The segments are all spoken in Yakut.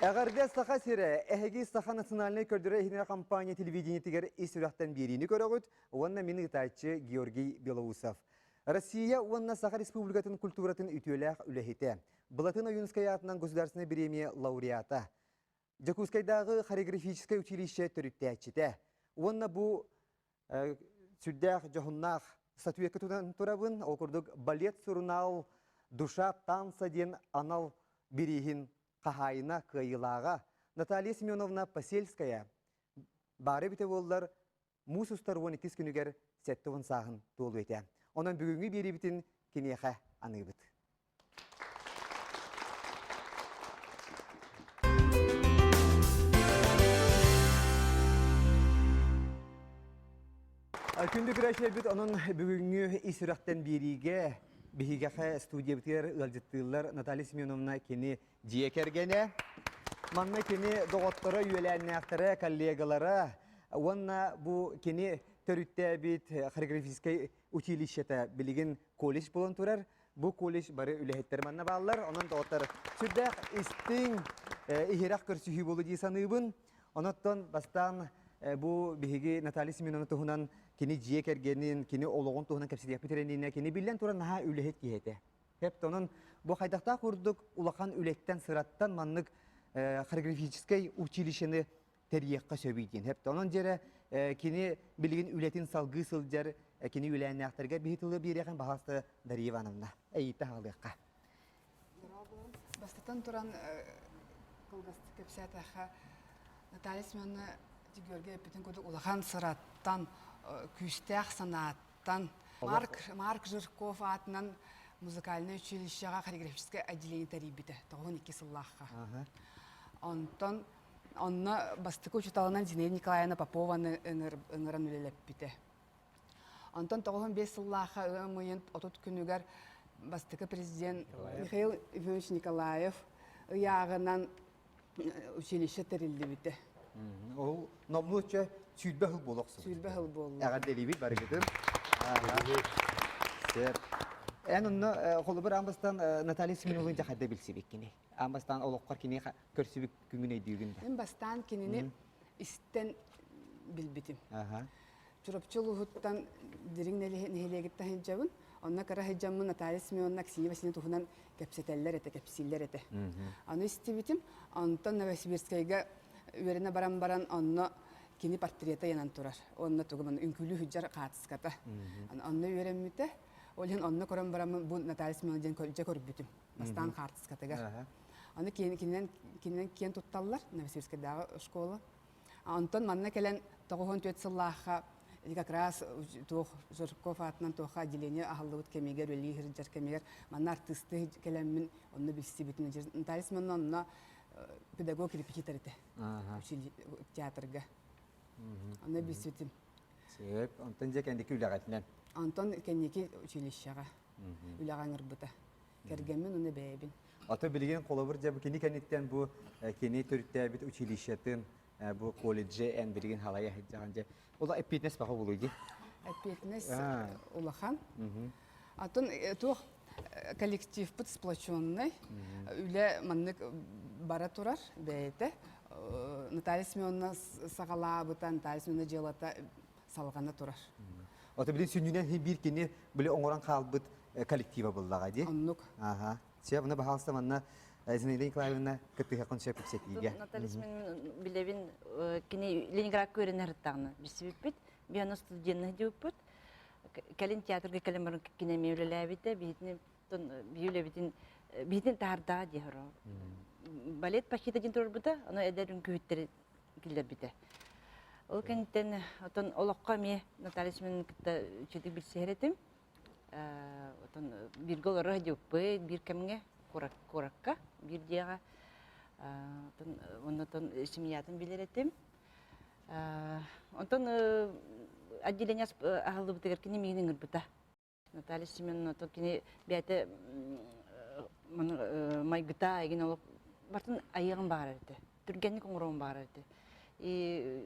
Эҕэрдэ Саха сирэ! Эһиги Саха национальнай көрдөрөр-иһитиннэрэр компания телевидениетигэр ис сүрэхтэн биэриини көрөҕүт уонна мин ыытааччы Георгий Белоусов. Россия уонна Саха Республикатын культуратын үтүөлээх үлэһитэ, Былатын Ойуунскай аатынан государственнай бириэмийэ лауреата, Дьокуускайдааҕы хореографическай училище төрүттээччитэ уонна бу сүрдээх дьоһуннаах статуэтка тутан турабын. Ол курдук балет сурунаал «Душа танца» диэн анал бирииһин хаһаайына, кыайыылааҕа Наталья Семеновна Посельская баара эбитэ буоллар муус устар 12 күнүгэр 70 сааһын туолуо этэ. Онон бүгүҥҥү биэриибитин киниэхэ аныыбыт. Күндү көрөөччүлэрбит, онон бүгүҥҥү ис сүрэхтэн биэриигэ биһигэхэ студиябытыгар ыалдьыттыыллар Наталья Семеновна кини дьиэ кэргэнэ. Манна кини доҕотторо, үөлээннээхтэрэ, коллегалара уонна бу кини төрүттээбит хореографическай училищета билигин колледж буолан турар. Бу колледж бары үлэһиттэр манна бааллар. Онон доҕоттор сүрдээх истиҥ, иһирэх көрсүһүү буолу дии саныыбын. Онон бастаан бу биһиги Наталья Семеновна туһунан кини дьиэ кэргэнин, кини олоҕун туһунан кэпсэтиэхпит эрэнинэ, кини биллэн туран наһаа үлэһит киһи этэ. Хэп онон бу хайдахтаах курдук улахан үлэттэн, сыраттан маннык хореографическай училищены тэрийиэххэ сөбүй диэн. Хэп онон дьэрэ кини билигин үлэтин салгыы сылдьар кини үлээннээхтэргэ биһи тылы биэриэхин баһаалыста Дария Ивановна. Эйиитэ хаалыахха. Бастатан туран кылгастык кэпсээтэххэ Наталья Семеновна Георгий эппитин курдук улахан сыраттан, күүстээх санааттан Марк, Марк Жирков аатынан музыкальнай училищеҕа хореографическай отделение тэрийбитэ 92 сыллаахха. Онтон Онно бастакы учууталынан Зинаида Николаевна Попованы ыҥыран үлэлэппитэ. Онтон 95 сыллаахха ыам ыйын 30 күнүгэр бастакы президент Михаил Иванович Николаев ыйааҕынан училище тэриллибитэ. Ол номнуочча сүүрбэ сыл буола охсубут. Сүүрбэ сыл буолла. Эҕэрдэлиибит барыгытын. Сэр. Эн онно холобур аан бастаан Наталья Семеновна дьахайда билсибиккини. Аан бастаан олоххор кини көрсүбүт күҥүн өйдүүгүн да? Мин бастаан кинини истэн билбитим. Чурапчы улууһуттан Дириҥ нэһилиэгиттэн сылдьабын. Онно кыра сылдьаммын Наталья Семеновна Аксинья Васильевна туһунан кэпсэтэллэр этэ, кэпсииллэр этэ. Аны истибитим. Онтон Новосибирскайга үөрэнэ баран баран онно кини портрета ыйанан турар. Онно тугу үҥкүүлүү сылдьар хаартыската. Онно үөрэммитэ. Ол иһин онно көрөн бараммын бу Наталья Семеновна диэн дьэ көрбүтүм. Бастаан хаартыскатыгар. Аны кининэн, кининэн киэн тутталлар Новосибирскайдааҕы школа. Онтон манна кэлэн 94 сыллаахха как раз туох Жирков аатынан туохха отделение аһыллыбыт кэмигэр үлэлии сылдьар кэмигэр манна артыыстыы кэлэммин онно билсибитим. Наталья Семеновна онно педагог репетитор этэ театрга. Онно билсибитим. Сөп. Онтон дьэ кэнники үлэҕитинэн? Онтон кэнники училищеҕа үлэҕэ ыҥырбыта. Кэргэммин уонна бэйэбин. Ото билигин холобур дьэ бу кини кэнниттэн бу кини төрүттээбит училищетын бу колледжы эн билигин халайа сылдьаҕын дьэ ол эппиэтинэс баҕа буолуй дии. Эппиэтинэс улахан. Атын туох коллективпыт сплоченный. Үлэ маннык бара турар бэйэтэ. Наталья Семеновна саҕалаабыта, Наталья Семеновна дьыалата салҕана турар. Ото билин сүнньүнэн биир кини били оҥорон хаалбыт коллектива буллаҕа дии. Оннук. Аха. Все, мына баһаалыста манна Зинаида Николаевна кыттыһыаххын сөп кэпсэтиигэ. Наталья Семеновна билэбин кини Ленинградка үөрэнэр билсибиппит. Бианы студенна диэбиппит. Кэлин театрга кэлэн баран кини эмиэ үлэлээбитэ. Биһитини биһи биһитин таһардаҕа дии Балет пахита диэн турарбыта, ону эдэр үҥкүүһүттэри киллэрбитэ. Ол кэнниттэн отон олоххо эмиэ Наталья Семеновна кытта үчүгэй билсиһэр этим. Отон бииргэ олорор сылдьыбыппыт биир кэмҥэ куоракка биир дьиэҕэ. Отон оннотон семьятын билэр этим. Онтон отделение аһыллыбытыгар кини миигин ыҥырбыта. Наталья Семеновна то кини бэйэтэ майгыта эгин олох бартын айыаҕын баҕарар этэ түргэнник оҥоруон баҕарар этэ и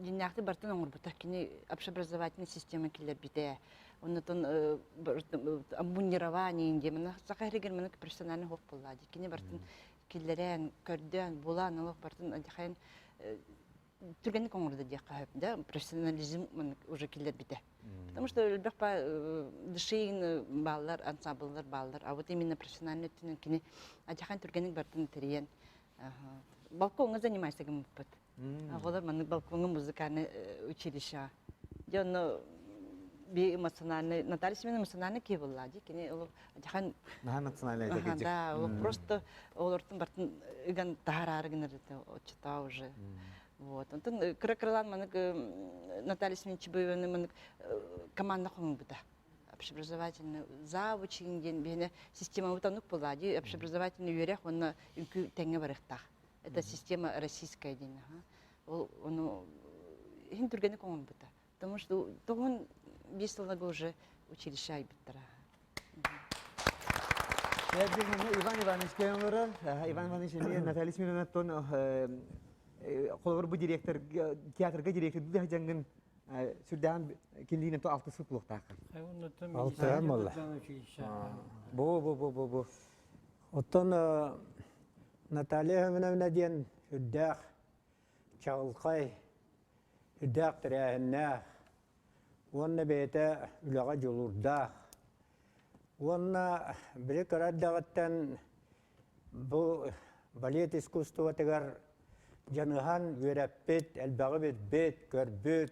дьиннээхтик бартын оҥорбута кини общеобразовательный система киллэрбитэ оннотон обмундирование диэн саха иһигэр маннык профессиональный хоп буолла кини бартын. киллэрэн, көрдөөн, булан, олох бартын адьахайын түргэнник оҥордо диэххэ сөп да, профессионализм уже киллэрбитэ. Потому что элбэх дышиин бааллар, ансамбллар бааллар, а вот именно профессиональный өттүнэн кини адьахан түргэнник бартын тэрийэн балкоҥҥа занимайся гыммыппыт. Оҕолор маннык балкоҥҥа музыкальный училище. Дьэ онно би эмоциональный Наталья Семеновна эмоциональный киһи буолла дии. Кини ол дьахан Наһаа эмоциональный этэ Да, ол просто олортон бартын ыган таһараары гынар это отчета уже. Вот. Онтон кыра-кыралаан манык Наталья Семеновна Чебуеваны манык команда хомуйбута. Общеобразовательный завуч диэн биһиэнэ системабыт оннук буолла дии. Общеобразовательный үөрэх уонна үҥкүү тэҥҥэ барыахтаах. Это система российская диэн. Ол ону иһин түргэнник оҥорбута. Потому что тоҕун биир сылларга уже училище айбыттара. Иван Иванович кэлэн Иван Иванович эмиэ Наталья Смирновнаттан холобур бу директор театрга директордуу дьаҥҥын сүрдээн кинилиин то алтыс кулуктааххын. Алтыһан буолла. Бу бу бу бу бу. Оттон Наталья Семеновна диэн үрдээх чаҕылхай, үрдээх тэрээһиннээх уонна бэйэтэ үлэҕэ дьулуурдаах. Уонна били кыра эрдэҕиттэн бу балет искусствотыгар дьаныһан үөрэппит, элбэҕи билбит, көрбүт,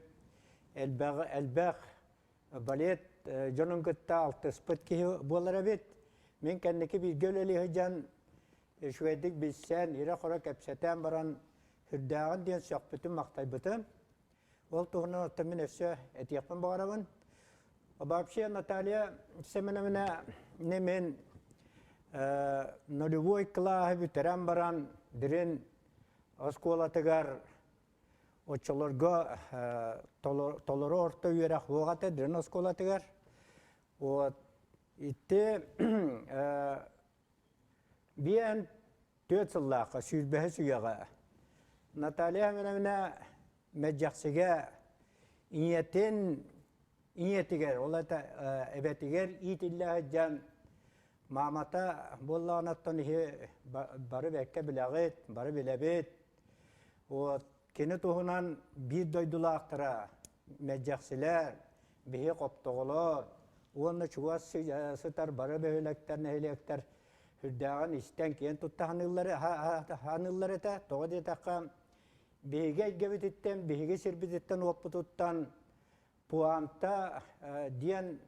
элбэҕи элбэх балет дьонун кытта алтыспыт киһи буолар эбит. Мин кэнники бииргэ үлэлии сылдьан үчүгэйдик билсэн, ирэ-хоро кэпсэтэн баран сүрдээҕин диэн сөхпүтүм-махтайбытым. Ол туһунан оттон мин өссө этиэхпин баҕарабын. Вообще Наталья Семеновна не мин нулевой кылааһы бүтэрэн баран Дирин оскуолатыгар оччолорго толору орто үөрэх суох этэ Дирин оскуолатыгар. Вот ити Биэн түөрт сыллаахха сүүрбэһис үйэҕэ Наталья Семеновна Мэлдьэхсигэ ийэтин ийэтигэр, ол это эбэтигэр иитиллэ сылдьан маамата буоллаҕына иһи бары бэккэ билэҕит, бары билэбит. Вот кини туһунан биир дойдулаахтара Мэлдьэхсилэр, биһи хоптоҕолор уонна чугас сытар бары бөһүөлэктэр, нэһилиэктэр сүрдээҕин истэн киэн тутта саныыллар этэ. Тоҕо диэтэххэ, биһиги эйгэбититтэн, биһиги сирбититтэн уоппутуттан пуанта диэн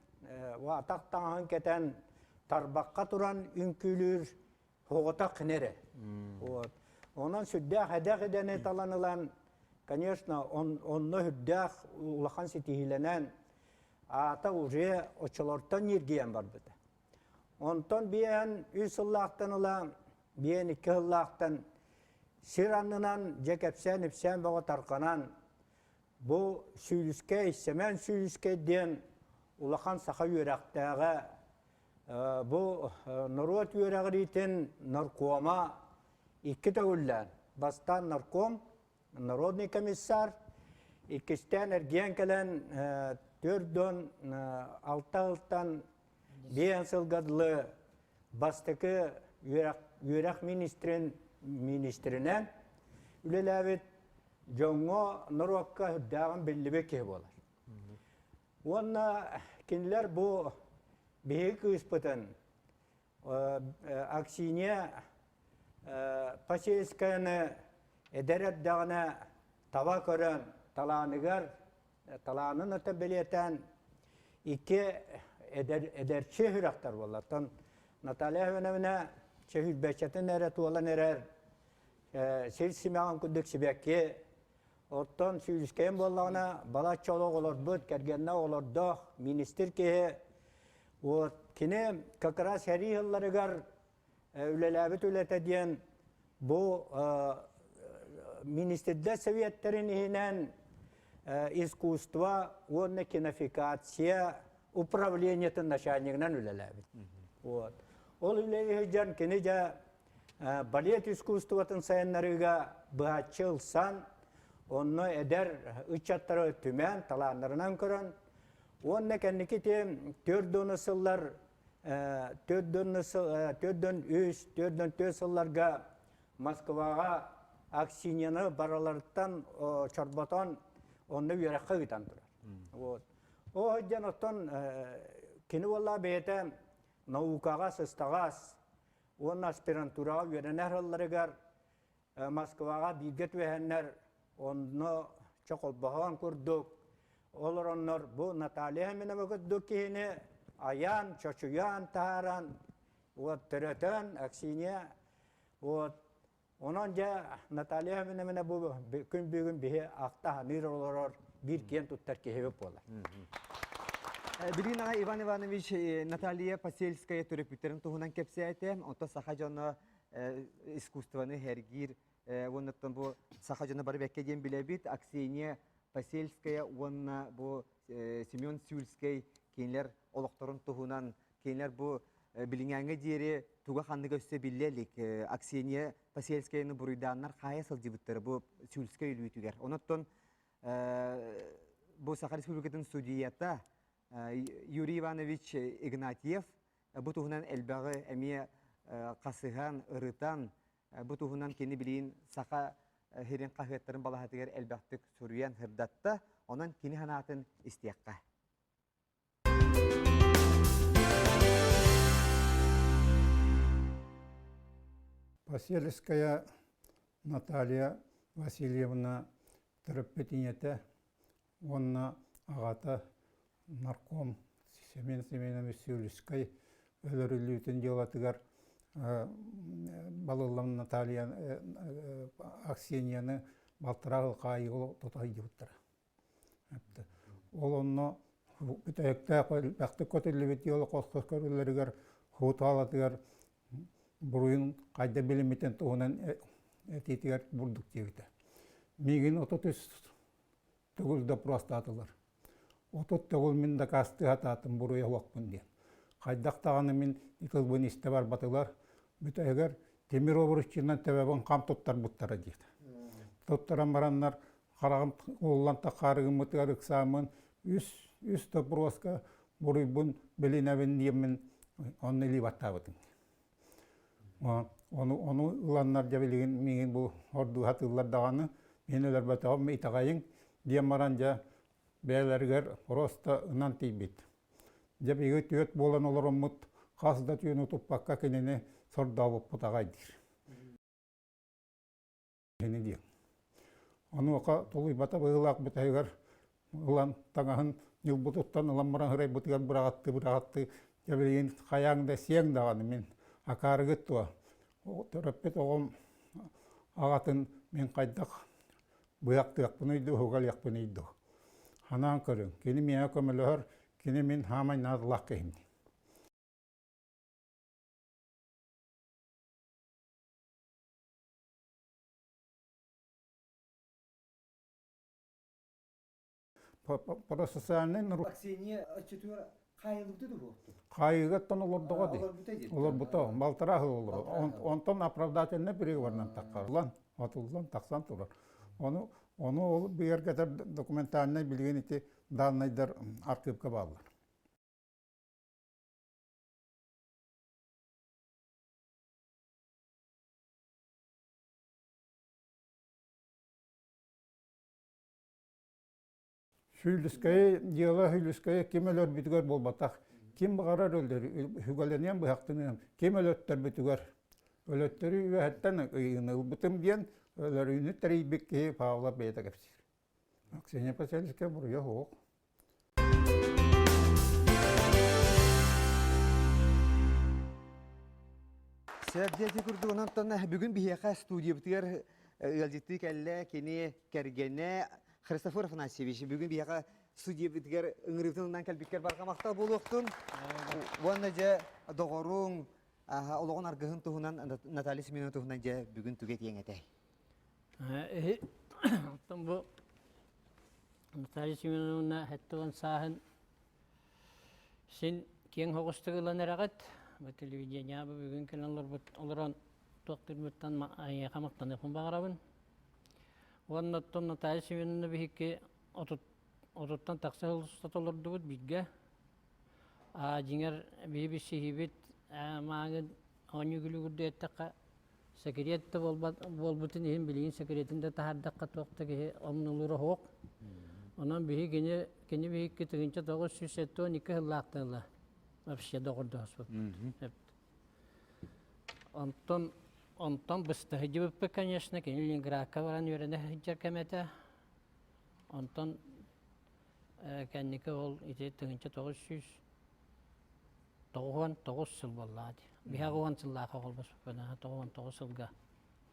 атах таҥаһын кэтэн тарбахха туран үҥкүүлүүр Оҕотох кини эрэ. Вот. Онон сүрдээх эдэх идэни талан ылан, конечно, онно сүрдээх улахан ситиһиилэнэн, аата уже оччолортон ньиргийэн барбыта. Онтон биэһэн үс сыллаахтан ыла, биэһэн икки сыллаахтан сир аннынан дьэ кэпсээн-ипсээн бөҕө тарҕанан, бу Сүүлүскэй, Сэмэн Сүүлүскэй диэн улахан саха үөрэхтээҕэ Бу норуот үөрэҕириитин наркома икки төгүллээн, бастаан нарком, народный комиссар, иккистээн эргийэн кэлэн 46 сылтан биэс сылга дылы бастакы үөрэх министрин министринэн үлэлээбит дьоҥҥо норуокка үрдээҕин биллибит киһи буолар. Уонна кинилэр бу биһиги кыыспытын Аксинья Посельскаяны эдэр эрдэҕинэ таба көрөн талааныгар талаанын өтө бэлиэтээн икки эдэр эдэрчи сүрэхтэр буоллартан Наталья Ивановна чөһүрбэччэтин эрэ туолан эрэр сир симэҕин курдук сибэкки Оттон сүүрүскэйим буоллаҕына, балачча олох олорбут, кэргэннээх олордоох министр киһи. Вот кини как раз сэрии сылларыгар үлэлээбит үлэтэ диэн бу министрдэр советтэрин иһинэн искусство уонна кинофикация управлениетын начальнигынан үлэлээбит. Вот. Ол үлэлии сылдьан кини дьэ балет искусствотын сайыннарыыга быһаччы ылсан, онно эдэр ыччаттары түмэн, талааннарынан көрөн, уонна кэнники ити төрт сыллар 4 3, 4 сылларга. Москваҕа Аксиньяны бараларыттан чорботон онно үөрэххэ ыытан турар. Вот. Ол сылдьан оттон кини буолла бэйэтэ наукаҕа сыстаҕас уонна аспирантураҕа үөрэнэр сылларыгар Москваҕа бииргэ түһэннэр онно чохолбоһоон курдук олороннор бу Наталья Семенова курдук киһини айан, чочуйан таһааран вот төрөтөн Аксинья вот онон дьэ Наталья Семеновна бу күн бүгүн биһи ахта саныыр олорор биир киэн туттар киһибит буолар. Билигин аҕа Иван Иванович Наталья Посельская төрөппүттэрин туһунан кэпсээтэ. Онтон саха дьоно искусствоны сэргиир уоннаттан бу саха дьоно бары бэккэ диэн билэбит. Аксения Посельская уонна бу Семен Сюльскай кинилэр олохторун туһунан кинилэр бу билиҥээҥҥэ диэри туга ханныга өссө биллэ илик Аксения Посельскаяны буруйдааннар хаайа сылдьыбыттара бу Сюльскай өлүүтүгэр. Онон бу Саха Республикатын судьуйата Юрий Иванович Игнатьев бу туһунан элбэҕи эмиэ хасыһан, ырытан, бу туһунан кини билигин саха сирин хаһыаттарын балаһатыгар элбэхтик суруйан сырдатта. Онон кини санаатын истиэххэ. Посельская Наталья Васильевна төрөппүт ийэтэ уонна аҕата нарком Семен Семенович Сюльскай өлөрүллүүтүн дьыалатыгар балыллан Наталья Аксиньяны балтараа сыл хаайыыга тута сылдьыбыттара. Ол онно бүтэһиктээх элбэхтик көтүллүбүт дьыала хос-хос көрүллэригэр хуутаалатыгар буруйун хайда билиммитин туһунан этиитигэр бурдук диэбитэ. Миигин 33 төгүл допростаатылар. 30 төгүл мин дакаастыы сатаатым буруйа суохпун диэн. Хайдах даҕаны мин тылбын истэ барбатылар. Бүтэһигэр тимир обруччунан төбөбүн хам туттарбыттара диэтэ. Туттаран бараннар хараҕым ууллан таххаары гыммытыгар ыксааммын үс үс допроска буруйбун билинэбин диэммин онно илии баттаабытым. Ону ону ыланнар дьэ билигин миигин бу ордуу сатыыллар даҕаны мин өлөрбөтөҕүм итэҕэйиҥ диэн баран дьэ бэйэлэригэр просто ынан тиийбит. Дьэ биһиги түөрт буолан олороммут хас да түүн утуппакка кинини сордообуппут аҕай диир. Кини диэн. Онуоха тулуйбата быһыылаах бүтэһигэр ылан таҥаһын ньылбытыттан ылан баран ырайбытыгар быраҕаттыы быраҕаттыы дьэ билигин хайааҥ да сиэҥ даҕаны мин акаарыгыт дуо төрөппүт оҕом аҕатын мин хайдах быһахтыахпыный дуу уһугалыахпыный дуу ханаан көрүҥ кини миэхэ көмөлөһөр кини мин хаамай наадалаах киһим Парасоциальнай Аксения оччотугар хаайыллыбыта дуо? Хаайыыгаттан олордоҕо дии. Олорбута. Балтараа сыл олорор. Онтон оправдательнай приговорынан таххарылан, отуллан тахсан турар. Ону ону ол бигэргэтэр документальнай билигин ити даннайдар архыыпка бааллар. Сүүлүскэйи дьыала Сүүлүскэйи ким өлөрбүтүгэр буолбатах. Ким баҕарар өлөр, үгэлэниэн быһахтыныан, ким өлөттөрбүтүгэр. Өлөттөрүү үөһэттэн ыйыыны ылбытым диэн өлөрүүнү тэрийбит киһи Павлов бэйэтэ кэпсиир. Аксения Посельская буруйа суох. Сөп курдук онтон бүгүн биһиэхэ студиябытыгар ыалдьыттыы кэллэ кини кэргэнэ Христофор Афанасьевич бүгүн биһиэхэ студиябытыгар ыҥырыытын ылынан кэлбиккэр барҕа махтал буолуохтун уонна дьэ доҕоруҥ олоҕун аргыһын туһунан Наталья Семеновна туһунан дьэ бүгүн тугу этиэҥ этэй Оттон бу Наталья Семеновна 70 сааһын син киэҥ соҕустук ылан эрэҕит. Бу телевидениеҕа бу бүгүн кэлэн олорбут олорон туох тылбыттан эйиэхэ махтаныахпын баҕарабын. Уонна оттон Наталья Семеновна биһикки отуттан тахса сыл устата олордубут бииргэ. А дьиҥэр биһи билсиһиибит мааҥын оонньуу күлүгүрдүү эттэххэ. Секрет да буолбутун иһин билигин секретин да таһаардахха туох да киһи омнулуура суох. Онон биһи кини кини биһикки 1972 сыллаахтан ыла вообще доҕордоһуспуппут. Онтон онтон быста сылдьыбыппыт, конечно, кини Ленинградка баран үөрэнэ сылдьар кэмэ этэ. Онтон кэнники ол ити 1999 сыл буоллаҕа дии. Биһиэхэ уон сыллаахха холбоспуппун, 99 сылга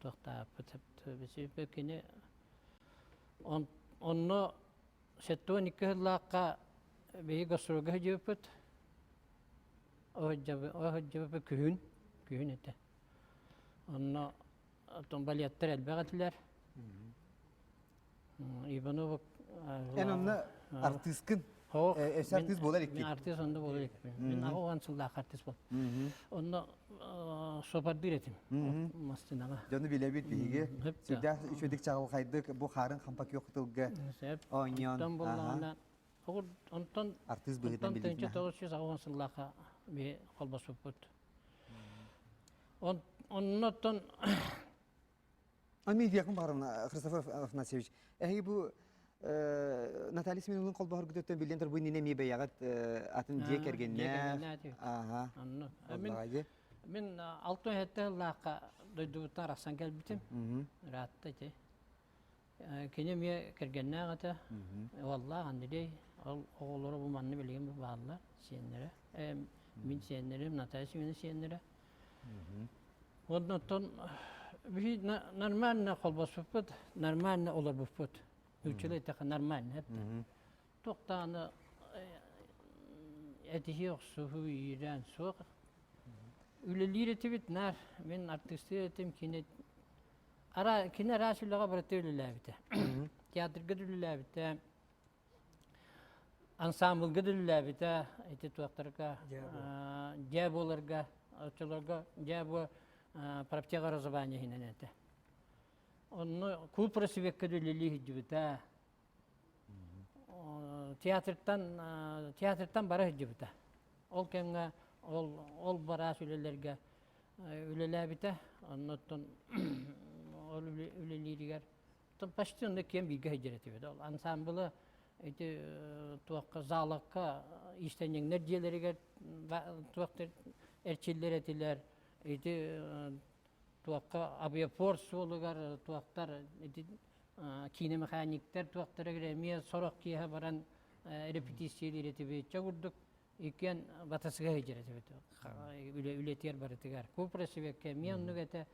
туохтаабыппыт. Кини онно 72 сыллаахха биһиги гастрольга сылдьыбыппыт. Оһдьабыппыт күһүн, күһүн этэ. Онно оттон балеттар элбэх этилэр. Иванова Эн онно артыыскын. Өссө артыыс буолар икки. Мин артыыс онно буолар икки. Мин аҕа сыллаах артыыс бол. Онно сопардыыр этим мастынаҕа. Дьону билэбит биһиги. Сүрдээх үчүгдик чаҕылхайдык бу хаарын хампа күөх тылга оонньоон. Онтон буллаҕына онтон артыыс быһыытынан билигин 1990 сыллаахха би холбоспуппут. Оннотон Ами диэхпин баҕарабын, Христофор Афанасьевич. Эһиги бу Наталья Семеновна холбоһоргутуттан биллэн турар бу иннинэ эмиэ бэйэҕит атын дьиэ кэргэннээх. Ааха. Мин мин 67 сыллаахха дойдубуттан арахсан кэлбитим. Ыраатта ити. Кини эмиэ кэргэннээх этэ. Уоллаах Андрей. Ол оҕолоро бу манна билигин бу бааллар, сиэннэрэ. Мин сиэннэрим, Наталья Семеновна сиэннэрэ. Оннуттан биһи нормально холбоспуппут, нормально олорбуппут. Нууччалыы эттэххэ нормально эптэ. Туохтааны этиһии охсуһуу иирэн суох. Үлэлиир этибит наар. Мин артыыстыыр этим, кини ара кини араас үлэҕэ барыта үлэлээбитэ. Театрга да үлэлээбитэ, ансаамбылга да үлэлээбитэ, ити туохтарга дьээ буоларга, оччолорго дьээ буо профтехобразование иһинэн этэ. Онно клуб просвекка да үлэлии сылдьыбыта. Театртан театртан бара сылдьыбыта. Ол кэмҥэ ол ол бараас үлэлэргэ үлэлээбитэ. Оннуттан ол үлэлииригэр почти онно киэн бииргэ сылдьар этибит. Ол ансаамбылы ити туохха залакка иистэнньэҥнэр дьиэлэригэр туохтар эрчиллэр этилэр. Ити туохха авиапорт суолугар туохтар ити киинэмэхээньиктэр туохтарыгар эмиэ сорох киэһэ баран репетициялиир этибит. Чэ курдук иккиэн батасыга сылдьар этибит үлэтигэр барытыгар. Купросвекка эмиэ оннук этэ.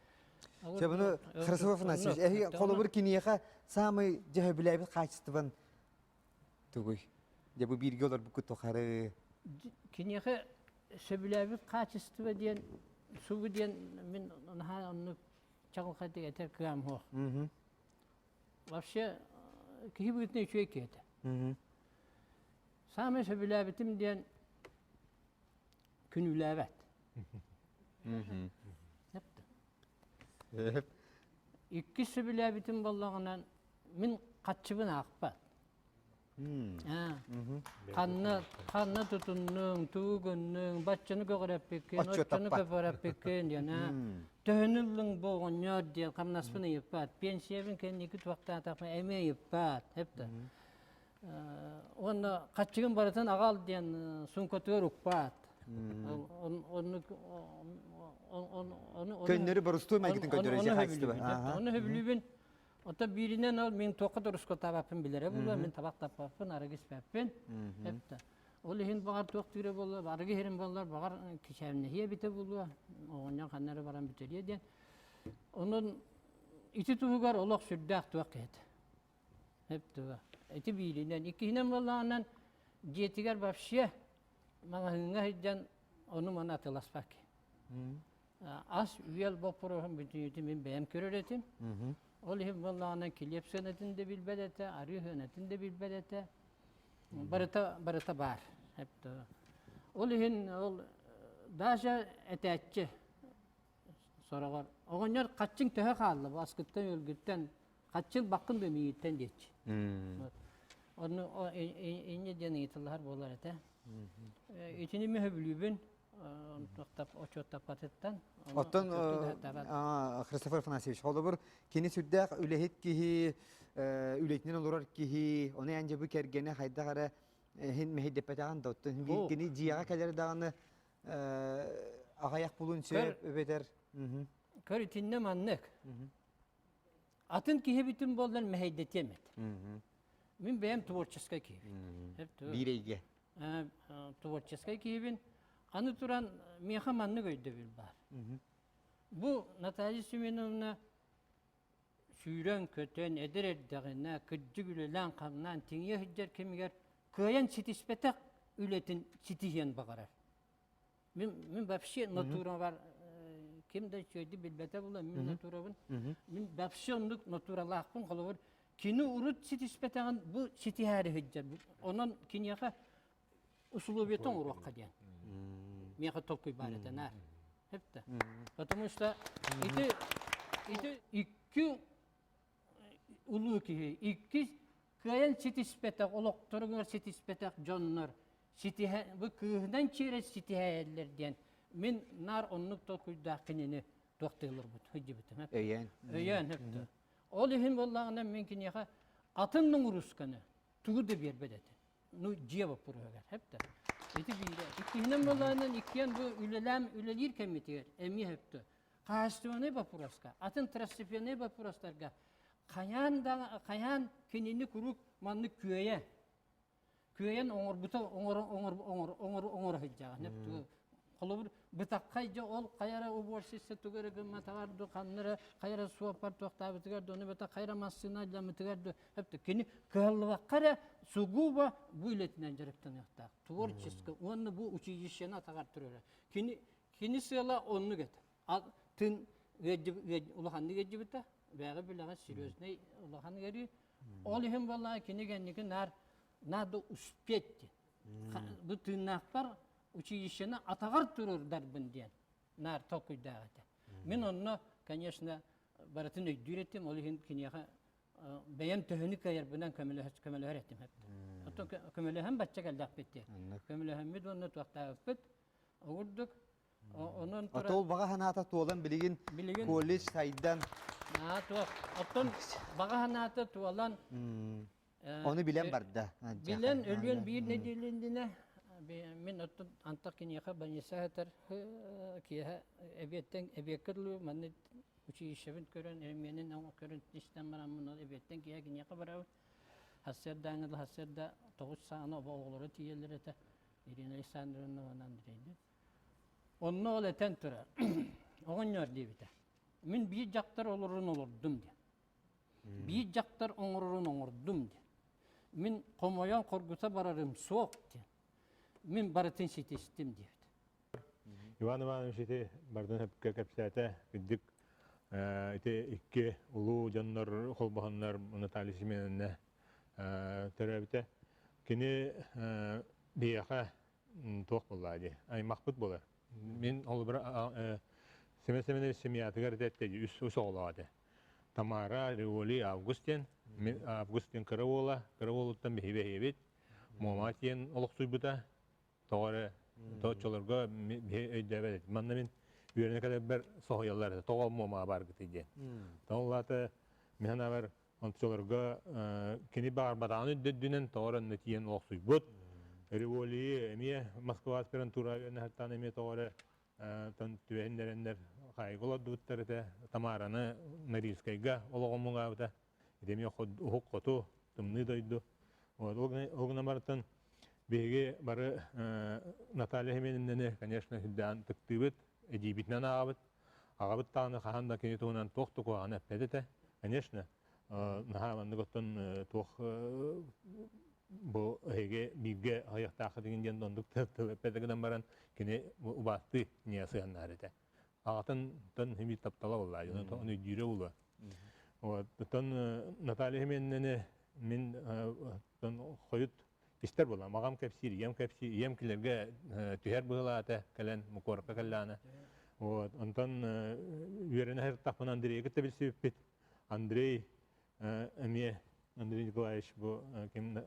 Чэ, буну Хрисов Афанасьевич, эһиги холобур киниэхэ самый дьөһөбүлээбит хаачыстыбан тугуй? Дьэ бу бииргэ олорбуккут тухары. Киниэхэ сөбүлээбит хаачыстыба диэн субу диэн мин наһаа оннук чаҕылхайдык этэр кыам суох. Вообще киһи быһыытынан үчүгэй киһи этэ. Саамай сөбүлээбитим диэн күнүүлээбэт. Иккис сөбүлээбитим буоллаҕынан мин хаччыбын аахпат. Ханна ханна тутуннуҥ, тугу гынныҥ, баччаны көҕүрэппиккин, оччону көҕүрэппиккин диэн төһөнү ыллыҥ бу оҕонньор диэн хамнаспын ыйыппат. Пенсиябын кэнники туохтаатахпын эмиэ ыйыппат. Эптэ. Уонна хаччыгын барытын аҕал диэн суумкатыгар укпаат. Көннөрү борустуой майгытын көрдөрөр хаачыстыба. Ону сөбүлүүбүн. Оттон бииринэн ол мин туохха да урускутаабаппын билэрэ буолуо, мин табах таппаппын, арыгы испэппин. Эптэ. Ол иһин баҕар туох түүрэ буолла, арыгы иһэрим буоллар, баҕар кичээмнэһиэ эбитэ буолуо, оҕонньор ханна эрэ баран бүтэриэ диэн. Онон ити туһугар олох сүрдээх туох киһитэ. Эптэ. Ити бииринэн. Иккиһинэн буоллаҕынан дьиэтигэр вообще маҕаһыыҥҥа сылдьан ону-маны атыыласпат киһи. Ас-үөл боппуруоһун бүтүннүүтүн мин бэйэм көрөр этим. Ол иһин буоллаҕына килиэп сыанатын да билбэт этэ, арыы сыанатын да билбэт этэ. Барыта, барыта баар. Ол иһин ол даже этээччи сороҕор оҕонньор хаччыҥ төһө хаалла бу аскыттан-үөлгүттэн хаччын баккын да миигиттэн диэччи. Онну инньэ диэн ыйытыллар буолар этэ. Итини мин сөбүлүүбүн. Отчуоттаппатыттан. Оттон Христофор Афанасьевич, холобур, кини сүрдээх үлэһит киһи, үлэтинэн олорор киһи, ону эн дьэ бу кэргэнэ хайдах эрэ иһин мэһэйдэппэтэҕин да, оттон кини дьиэҕэ кэлэр даҕаны аҕыйах булун сөп эбэтэр Көр итиннэ маннык. Атын киһи бүтүн буоллар мэһэйдэтиэм этэ. Мин бэйэм творческай киһибин. Биир эйгэ. Творческай киһибин. Аны туран миэхэ маннык өйдөбүл баар. Бу Наталья Семеновна сүүрэн-көтөн, эдэр эрдэҕинэ, кырдьык үлэлээн-хамнаан тиҥийэ сылдьар кэмигэр кыайан ситиспэтэх үлэтин ситиһиэн баҕарар. Мин, мин вообще натурабар ким да үчүгэйдик билбэтэ була мин натурабын. Мин вообще оннук натуралаахпын холобур кини урут ситиспэтэҕин бу ситиһээри сылдьар. Онон киниэхэ условиятын оҥоруохха диэн. Миэхэ толкуй баар этэ наар. Хэпте. Потому что ити ити икки улуу киһи иккис кыайан ситиспэтэх олохторугар ситиспэтэх дьоннор ситиһэ бу кыыһынан чиэрэ ситиһээллэр диэн мин наар оннук толкуйдаах кинини туохтыылларбыт сылдьыбытым өйөөн өйөөн өптө ол иһин буоллаҕына мин киниэхэ атын ноҥурусканы тугу да биэрбэт этэ ну дьиэ боппуруоһугар хэптэ ити биирэ иккиһинэн буоллаҕынан иккиэн бу үлэлээн үлэлиир кэммитигэр эмиэ хөптө хаачыстыбанай боппуруоска атын второстепеннай боппуруостарга хайаан да хайаан кинини куруук маннык күөйэ күөйэн оҥорбута оҥоро оҥор оҥор оҥор оҥоро сылдьаҕын холобур бытаххай дьэ ол хайа эрэ уборщица тугу эрэ гымматаҕар ду ханна эрэ хайа эрэ суоппар туохтаабытыгар ду ону бата хайа эрэ массыына алдьаммытыгар ду кини кыһаллыбакка эрэ сугубо бу үлэтинэн дьарыктаныахтаах творческо уонна бу училищены атаҕар турара кини кини сыала оннук этэ тын улаханнык ыалдьыбыта бэҕэ билэҕин серьезный улахан ыарыы ол иһин буоллаҕа кини кэнники наар надо успеть диэн бу тыыннаахпар училищены атаҕар туруордарбын диэн наар толкуйдаах этэ мин онно конечно барытын өйдүүр этим ол иһин киниэхэ бэйэм төһөнү кыайарбынан көмөлөһөр этим оттон көмөлөһөн бачча кэллэхпит диэн көмөлөһөммүт уонна туохтаабыппыт Огурдук онон тура Отол баҕа санаата туолан билигин билигин колледж сайдан аа туох оттон баҕа санаата туолан ону билэн барда билэн өлүөн биир нэдиэлэ иннинэ мин оттон антах киниэхэ больница сытар киэһэ эбиэттэн эбиэккэ дылы манна училищебын көрөн эремиэнин көрөн истэн бараммын ол эбиэттэн киэһэ киниэхэ барабын сарсыардааҥы сарсыарда тоҕус саҕана оҕолоро тиийэллэр этэ Ирина Александровна уонна Андрейдыын. Онно ол этэн турар, оҕонньор диэбитэ. Мин биир дьахтар олорорун олордум диэн. Биир дьахтар оҥорорун оҥордум диэн. Мин хомойон хоргута барарым суох диэн. Мин барытын ситистим диэбит. Иван Иванович ити бардын сөпкө кэпсээтэ. Үрдүк ити икки улуу дьоннор холбоһоннор Наталья Семеновна төрөөбүтэ. Кини биһиэхэ туох буоллаа дии, аймахпыт буолар. Мин холобура Семен Семенович семьятыгар этэ үс үс оҕолоох этэ. Тамара, Риволи, Август диэн. Мин Август диэн кыра уола, кыра уолуттан биһиги бэһиэбит. Муома диэн олохсуйбута. Тоҕо эрэ оччолорго өйдөөбөт этим. Манна мин үөрэнэ кэлэрбэр соһуйаллар этэ. Тоҕо Муомаҕа баргытый диэн. Тоҕо улаата мин санаабар Ончолорго кини баҕарбатаҕын үрдүнэн тоҕо эрэ онно тиийэн олохсуйбут. Револии эмиэ Москва аспирантура үөрэнэһэттаан эмиэ тоҕо эрэ түбэһиннэрэннэр хаайыга олордубуттар этэ. Тамараны Норильскайга олоҕун муҥаабыта. Ити эмиэ уһук хоту, тымныы дойду. Ол гынан барытын биһиги бары Наталья Семеновнаны, конечно, сүрдээн ытыктыыбыт, эдьиийбитинэн ааҕабыт. Аҕабыт даҕаны хаһан да кини туһунан туох да куһаҕаны эппэт этэ. Конечно, наһаа маннык оттон туох бу эһиги бииргэ аһыйахтааххыт игин диэн оннук тыл эппэтэ гынан баран кини убаастыы не сыһаннаар этэ. Аҕатын тон хими таптала буолла, ону өйдүүрэ буолуо. Вот, оттон Наталья Семеновнаны мин хойут истэр буолам. Аҕам кэпсиир, ийэм кэпсиир. Ийэм кинилэргэ түһэр быһыылаата кэлэн, куоракка кэллэҕинэ. Вот, онтон үөрэнэ сырыттахпына Андрейы кытта билсибиппит. Андрей эмиэ Андрей Николаевич бу ким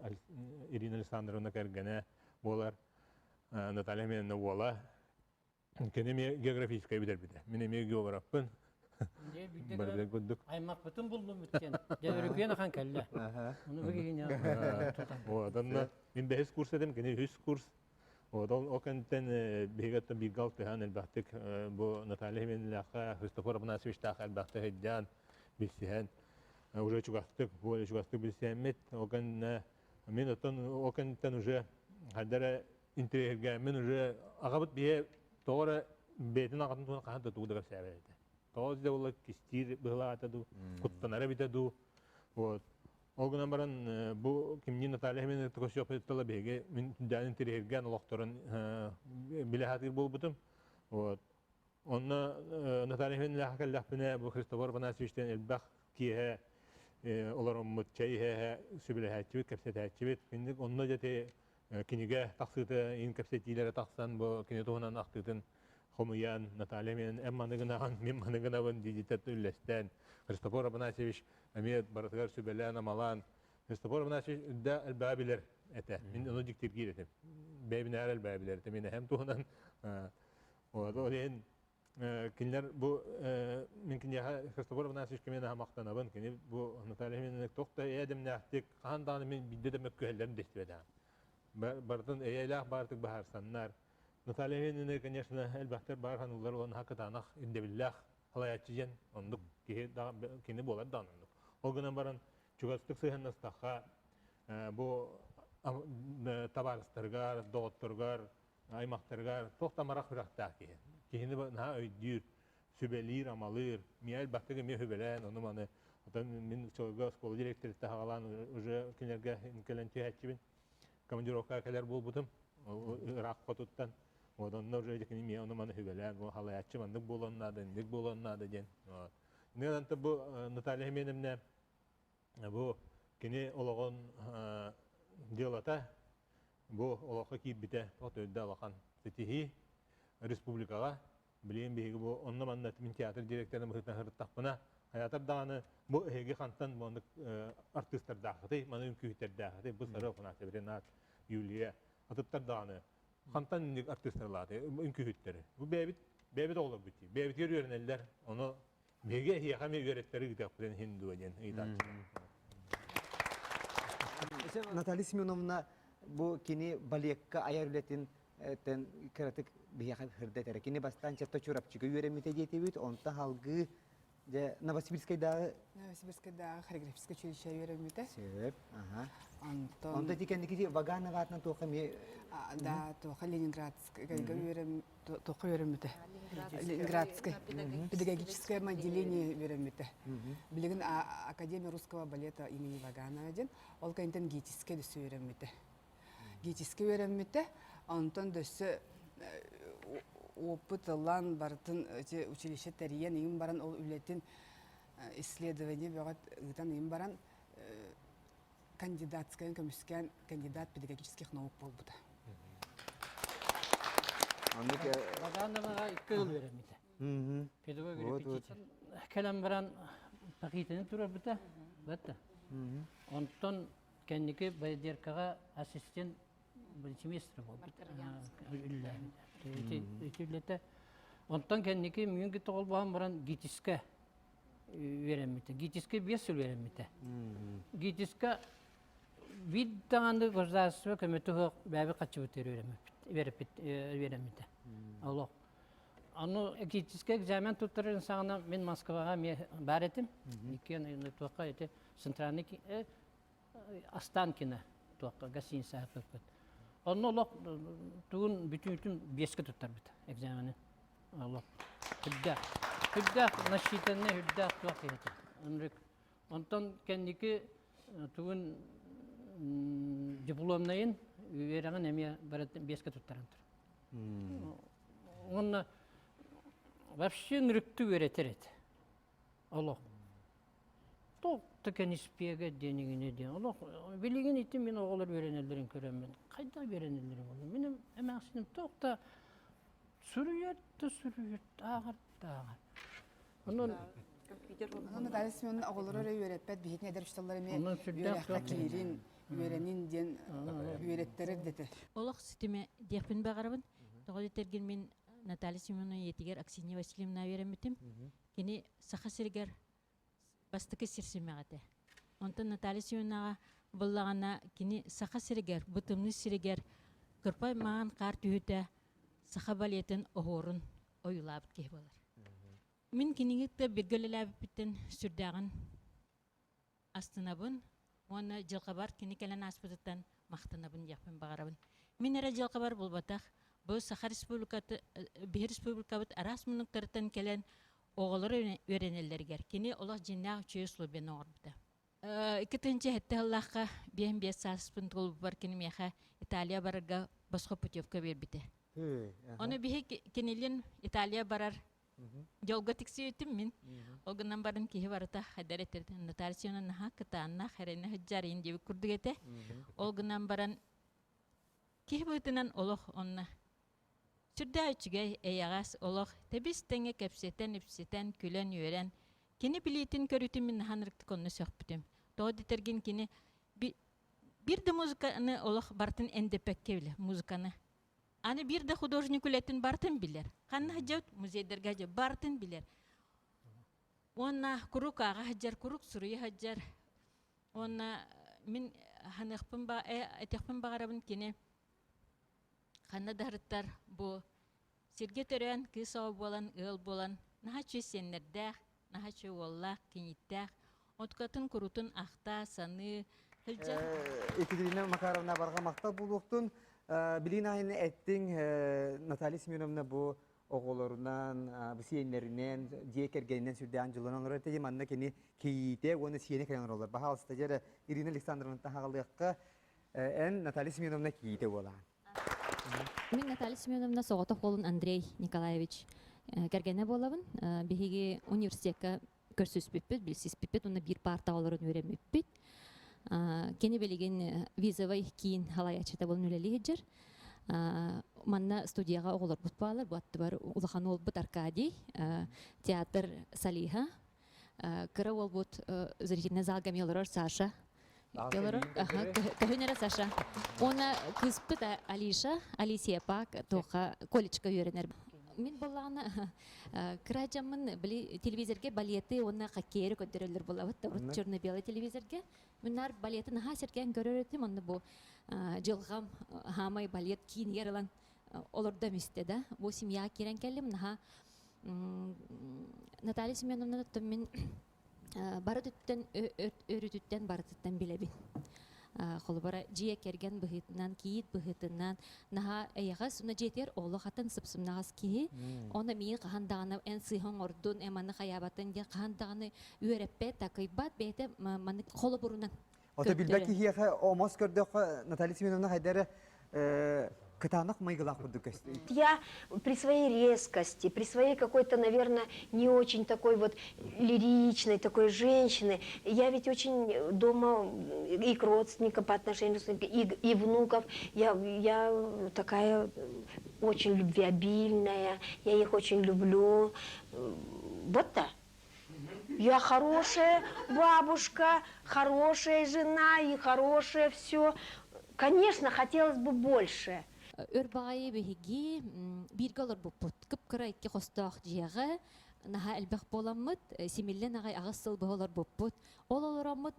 Ирина Александровна кэргэнэ буолар. Наталья Семеновна уола. Кини эмиэ географическай бүтэрбитэ. Мин эмиэ географпын. Барыта курдук. Аймахпытын буллум диэн. Дьэ өрүкүйэн ахан кэллэ. Ону бу киһини Вот, онно мин бэһис курс этим, кини үһүс курс. Вот, ол ол кэнниттэн биһиги бииргэ алтыһан элбэхтик бу Наталья Хименлээххэ, Христофор Афанасьевичтаах элбэхтик сылдьан, билсиһэн, уже чугастык, более чугастык билсиһэммит. Ол кэннэ мин оттон ол кэнниттэн уже хайда эрэ интэриэһиргээммин уже аҕабыт биһи тоҕо эрэ бэйэтин аҕатын туһунан хаһан да тугу да кэпсээбэт этэ. Тоҕо да буолла кистиир быһылаата дуу, куттанара эбитэ дуу. Вот. Ол гынан баран бу кимнии Наталья Хименовна Токосёв биһиги мин сүрдээн интэриэһиргээн олохторун билэ сатыыр буолбутум. Вот. Онно Наталья Хименовна кэллэхпинэ бу Христофор Афанасьевичтан элбэх киэһэ олороммут чэй иһэ сүбэлэһээччибит, кэпсэтээччибит. Киник онно дьэ кинигэ тахсыыта ин кэпсэтиилэрэ тахсан бу кини туһунан ахтыытын хомуйан Наталья мен эн маны гынаҕын мин маны гынабын диидитэ үллэстэн Христофор Афанасьевич эмиэ барытыгар сүбэлээн-амалаан Христофор Афанасьевич үрдэ элбэҕи билэр этэ. Мин ону дьиктиргиир этим. Бэйбинээр элбэҕи билэр этэ. Мин эһэм туһунан ол иһин кинилэр бу мин киниэхэ Христофор Афанасьевич кимиэн аха махтанабын. Кини бу Наталья Семеновна туох да эйэ-дэмнээхтик хаһан даҕаны мин биирдэ да мөккүһэллэрин да истибэтэҕим. Барытын эйэлээх баартык быһаарсаннар. Наталья Семеновна, конечно, элбэхтэр баар хануллар уонна кытаанах ирдэбиллээх салайааччы диэн оннук киһи кини буолар даҕаны оннук. Ол гынан баран чугастык сыһыаннастахха бу табаарыстарыгар, доҕотторугар аймахтарыгар туох да амарах сүрэхтээх киһи. Киһини наһаа өйдүүр, сүбэлиир, амалыыр. Миэ элбэхтик эмиэ сүбэлээн, ону маны. Оттон мин чолго оскуола директориттан хаҕалаан уже кинилэргэ кэлэн түһээччибин. Командировкаҕа кэлэр буолбутум. Ыраах хотуттан. Вот онно уже кини миэ ону маны сүбэлээн, бу халайааччы маннык буолуон наада, инник буолуон наада диэн. Вот. Бу Наталья Семеновна Бу кини олоҕун дьыалата бу олоххо киирбитэ төрдө улахан ситиһии республикаҕа билигин биһиги бу онно-манна мин театр директорын быһыытынан сырыттахпына хайаатар даҕаны бу эһиги хантан маннык артыыстардааххытый маны үҥкүүһүттэрдээххитий бу Сарыал Афанасьев Ренат Юлия атыттар даҕаны хантан инник артыыстарлааты үҥкүүһүттэри бу бэйэбит бэйэбит оҕолорбут дии бэйэбитигэр үөрэнэллэр ону Биһиги эһиэхэ эмиэ үөрэттэри ыытыахпытын иһин дуо диэн ыйытааччы. Наталья Семеновна бу кини балекка айар үлэтин кыратык биһиэхэ сырдатар. Кини бастаан чатта Чурапчыга үөрэммитэ диэтибит, онтон салгыы дьэ Новосибирскайдааҕы Новосибирскайдааҕы хореографическай училище үөрэммитэ. Сөп, аха. Онтон Онто ити кэнники Ваганова аатынан туохха эмиэ Да, туохха Ленинградскайга үөрэм туохха үөрэммитэ? Ленинградскай педагогическое отделение үөрэммитэ. Билигин Академия русского балета имени Ваганова диэн, ол кэнниттэн ГИТИСкэ дөссө үөрэммитэ. ГИТИСкэ үөрэммитэ, онтон дөссө опыт ылан барытын училище тэрийэн иҥин баран ол үлэтин исследование бөҕө ыытан иҥин баран кандидатскайын көмүскээн кандидат педагогических наук буолбута. Вагановаҕа икки ыл үөрэммитэ. Педагог репетитор. Кэлэн баран пакетini турарбыта. Батта. Онтон кэнники Байдеркаҕа ассистент полицмейстер буолбут. Ити үлэтэ. Онтон кэнники мүн кытта холбоһон баран ГИТИСка үөрэммитэ. ГИТИСка биэс сыл үөрэммитэ. ГИТИСка биир даҕаны государство көмөтө суох бэйэбит хаччыбытыгар үөрэммиппит, үөрэммитэ. Олох. Аны ГИТИСка экзамен туттарарын саҕана мин Москваҕа эмиэ баар этим. Иккиэн туохха ити центральный Останкино туохха гостиницаҕа ыппыппыт. Онно олох тугун бүтүүтүн биэскэ туттарбыт экзамены. Олох үрдээх. Үрдээх насчитанный үрдээх туох киһитэ. Ынрык. Онтон кэнники тугун дипломнайын үөрэҕин эмиэ барытын биэскэ туттаран тур. Уонна вообще ынырыкты үөрэтэр этэ. Олох. Туох да кэниспиэгэ диэн иҥинэ диэн. Олох билигин ити мин оҕолор үөрэнэллэрин көрөммүн хайдах үөрэнэллэрин буолла. Мин эмээхсиним туох да суруйар да суруйар, ааҕар да ааҕар. Онон Онон Наталья Семеновна оҕолору эрэ үөрэппэт, биһигини эдэр учууталлар эмиэ үөрэххэ киирин, үөрэнин диэн үөрэттэрэр дэтэ. Олох ситимэ диэхпин баҕарабын. Тоҕо диэтэргин мин. Наталья Семеновна ийэтигэр Аксинья Васильевна үөрэммитим. Кини Саха сиригэр бастакы сир симэҕэ этэ. Онтон Наталья Семеновнаҕа буллаҕына кини Саха сиригэр, бу тымныы сиригэр кырпай маҥан хаар түһүүтэ саха балетын оһуорун ойуулаабыт киһи буолар. Мин киниги кытта бииргэ үлэлээбиппиттэн сүрдээҕин астынабын уонна дьылҕабар кини кэлэн ааспытыттан махтанабын диэхпин баҕарабын. Мин эрэ дьылҕабар булбатах, бу Саха Республикаты, биһи республикабыт араас муннуктарыттан кэлэн оҕолор үөрэнэллэригэр кини олох дьиҥнээх үчүгэй условияны оҥорбута. 2007 сыллаахха 55 сааспын туолбуппар кини миэхэ Италия барарга босхо путевка биэрбитэ. Ону биһи кинилин Италия барар дьолго тиксибитим мин. Ол гынан баран киһи барыта хайдар этэр Наталья Семеновна наһаа кытаанах, эрэнэ сылдьар иин диэбит курдук этэ. Ол гынан баран киһи быһыытынан олох онно сүрдээх үчүгэй, эйэҕэс олох тэбис-тэҥэ кэпсэтэн-ипсэтэн, күлэн-үөрэн кини билиитин-көрүүтүн мин наһаа ынырыктык онно сөхпүтүм. Тоҕо дэтэргин кини биир да музыканы олох барытын эндэппэккэ билэр музыканы. Аны биир да художник үлэтин барытын билэр. Ханна сылдьабыт музейдарга сылдьабыт барытын билэр. Уонна куруук ааҕа сылдьар, куруук суруйа сылдьар. Уонна мин ханыахпын ба этиэхпин баҕарабын кини ханна да сырыттар бу сиргэ төрөөн кыыс оҕо буолан ыал буолан наһаа үчүгэй сиэннэрдээх, наһаа үчүгэй уоллаах, кийииттээх, откатын курутун ахта, саныы сылдьар. Екатерина Макаровна барҕа махтал буолуохтун. Билигин аайын эттиҥ Наталья Семеновна бу оҕолорунан, бу сиэннэринэн, дьиэ кэргэнинэн сүрдээх дьоллонон олорор этэ. Манна кини кийиитэ уонна сиэнэ кэлэн олороллор. Баһаалыста дьэ Ирина Александровна таһаҕалыахха эн Наталья Семеновна кийиитэ буолаан. Мин Наталья Семеновна соҕотох уолун Андрей Николаевич кэргэнэ буолабын. Биһиги университекка көрсүспүппүт, билсиспиппит уонна биир паартаҕа олорон үөрэммиппит. Кини билигин визовай киин халайааччыта буолан үлэлии сылдьар. Манна студияҕа оҕолорбут бааллар. Бу аттыбар улахан уолбут Аркадий, театр Салиха, кыра уолбут зрительный залга эмиэ олорор Саша. Олорор. Көһүн эрэ Саша. Уонна кыыспыт Алиша, Алисия Пак туохха колледжка үөрэнэр. Мин буоллаҕына кыра дьаммын били телевизорга балеты уонна хоккейы көрдөрөллөр буолабыт да черно-белый телевизорга. Мин наар балеты наһаа сэргээн көрөр этим, онно бу дьылҕам хаамай балет киинигэр ылан олордом истэ да. Бу семья киирэн кэллим, наһаа Наталья Семеновна мин бары өттүттэн өрүтүттэн барытыттан билэбин. Холобура, дьиэ кэргэн быһыытынан, кийиит быһыытынан наһаа эйэҕэс, уонна дьиэтигэр олох атын сып-сымнаҕас киһи. Оны миигин хаһан даҕаны эн сыыһа оҥордун, эн маны хайаабатын диэн хаһан даҕаны үөрэппэт, такыйбат, бэйэтэ маннык холобурунан Ото билбэт киһиэхэ омос көрдөххө Наталья Семеновна хайда эрэ кытаанах майгылаах курдук көстүү. Я при своей резкости, при своей какой-то, наверное, не очень такой вот лиричной такой женщины, я ведь очень дома и к родственникам по отношению и, и внуков, я, я такая очень любвеобильная, я их очень люблю. Вот так. Я хорошая бабушка, хорошая жена и хорошее все. Конечно, хотелось бы больше. Өр баҕайы биһиги бииргэ олорбуппут. Кып-кыра икки хостоох дьиэҕэ наһаа элбэх буоламмыт, симиллэн аҕай аҕыс сыл быһа олорбуппут. Ол олороммут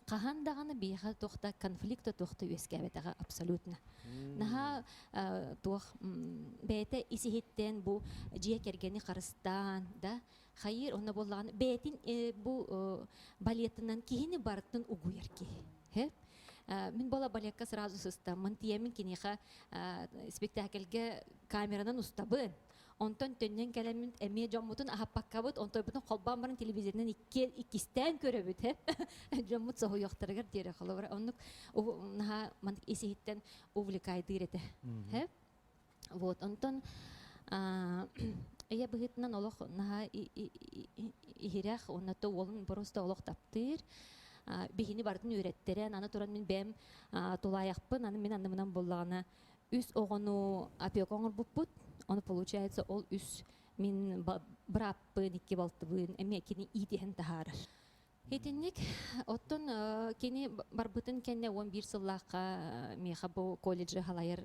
хаһан даҕаны биһиэхэ туох да конфликт да туох да үөскээбэтэҕэ абсолютно. Наһаа туох бэйэтэ ис иһиттэн бу дьиэ кэргэни харыстаан да хайыыр онно буоллаҕына бэйэтин бу балетынан киһини барытын угуйар киһи. Мин буола балекка сразу сыстаммын тиийэммин киниэхэ спектакльгэ камеранан устабын. Онтон төннөн кэлэммин эмиэ дьоммутун аһаппаккабыт, онтойбутун холбоон баран телевизорынан икки иккистээн көрөбүт. Дьоммут соһуйуохтарыгар диэри холобура оннук наһаа маннык ис иһиттэн увлекайдыыр этэ. Вот, онтон ийэ быһыытынан олох наһаа иһирэх, уонна то уолун просто олох таптыыр. Биһини барытын үөрэттэрэн, аны туран мин бэйэм тулаайахпын, аны мин анныбынан буоллаҕына үс оҕону опека оҥорбуппут. Ону получается ол үс мин бырааппын, икки балтыбын эмиэ кини иитиһэн таһаарар. Итинник оттон кини барбытын кэннэ 11 сыллаахха миэхэ бу колледжы халайар.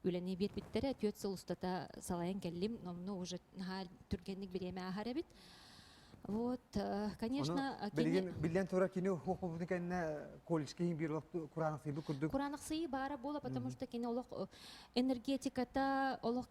үлэни биэрбиттэрэ. Түөрт сыл устата салайан кэллим. Онно уже наһаа түргэнник бириэмэ ааһар эбит. Вот, конечно, билигин биллэн турар кини хуохпутун кэннэ колледжка иһин биир кураанахсыйбыт курдук. Кураанахсыйыы баара буола, потому что кини олох энергетиката олох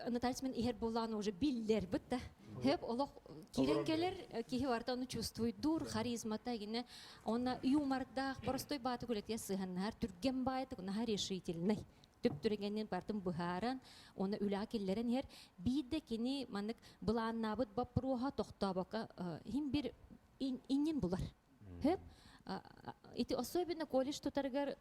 Наталья Семен иһэр буоллаҕына уже биллэр бытта. Хөп олох киирэн кэлэр киһи барыта ону чувствуйдуур, харизмата гинэ онна юмордаах, простой бааты күлэтиэ сыһаннаһар, түргэн баайтык, наһаа решительный. Түп-түргэнин бартын быһааран, оны үлэҕэ киллэрэн иһэр. Биирдэ кини маннык былааннаабыт боппуруоһа тохтообокко иһин бир иннин булар. Хөп ити особенно колледж тутарыгар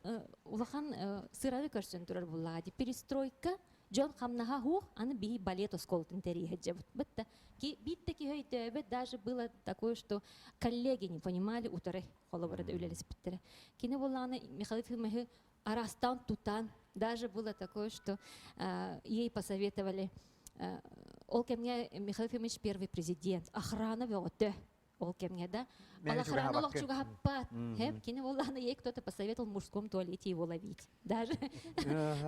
улахан сыраны көрсөн турар буллаҕа ди перестройка дьон хамнаһа хуох аны биһи балет осколотун тэрийһэдьэбит бытта ки биитте киһи өйдөөбөт даже было такое что коллеги не понимали утары холобура да үлэлэспиттэрэ кини буллаҕына Михаил Ефимович арастан тутан даже было такое что ей посоветовали ол кэмҥэ Михаил Ефимович первый президент охрана бөҕөтө ол кэмҥэ да Ол охрана олох чугаһаппат. Хэп, кини буоллаҕына ей кто-то посоветовал в мужском туалете его ловить. Даже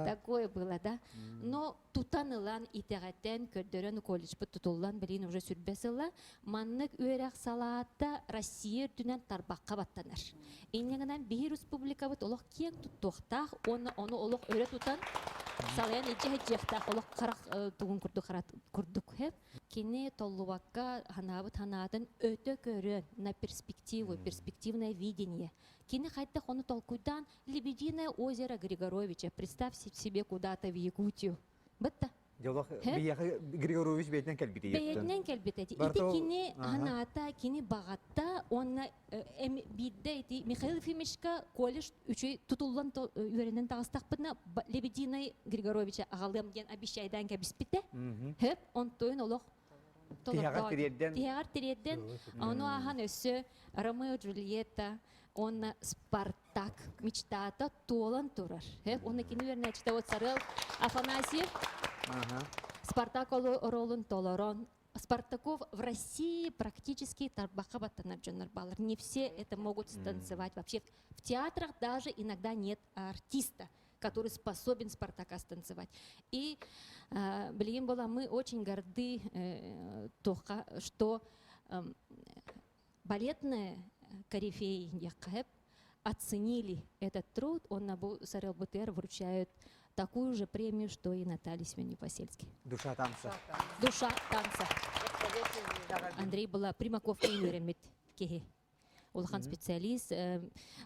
такое было, да. Но тутан ылан, итэҕэтэн, көрдөрөн колледжпыт тутуллан, билин уже сүрбэ сыла. Маннык үөрэх салаата Россия үрдүнэн тарбахха баттанар. Инньэ гынан биһи республикабыт олох киэҥ туттуохтаах уонна ону олох өрө тутан салайан илдьэ сылдьыахтаах олох харах тугун курдук курдук хэп. Кини толлубакка ханаабыт ханаатын өтө көрөн на перспективу, перспективное видение. Кини хайдах ону толкуйдаан Лебединое озеро Григоровича, представь себе куда-то в Якутию. Бытта. Дьолох биһиэхэ Григорович бэйэтинэн кэлбит Бэйэтинэн кэлбит эти. Ити кини ханаата, кини баҕатта, уонна биирдэ ити Михаил Ефимовичка колледж үчүгэй тутуллан үөрэнэн таҕыстахпытына Лебединый Григоровича аҕалыам диэн обещайдаан кэбиспитэ. Хөп, онтуйун олох Тиһэҕэр тириэрдэн. Тиһэҕэр тириэрдэн, ону ааһан өссө Ромео Джульетта уонна Спартак мечтата туолан турар. Хөп, уонна кини үөрэнээччитэ вот Сарыал Афанасьев Спартак оруолун толорон Спартаков в России практически тарбахха баттанар дьоннор баалар. Не все это могут станцевать. Вообще в театрах даже иногда нет артиста, который способен Спартака станцевать. И, блин, была мы очень горды, что балетные корифеи оценили этот труд. Он на Сарел БТР вручают такую же премию, что и Наталье Семеновне Посельской. Душа танца. Душа танца. Андрей была Примаков үөрэммит киһи. Улахан специалист,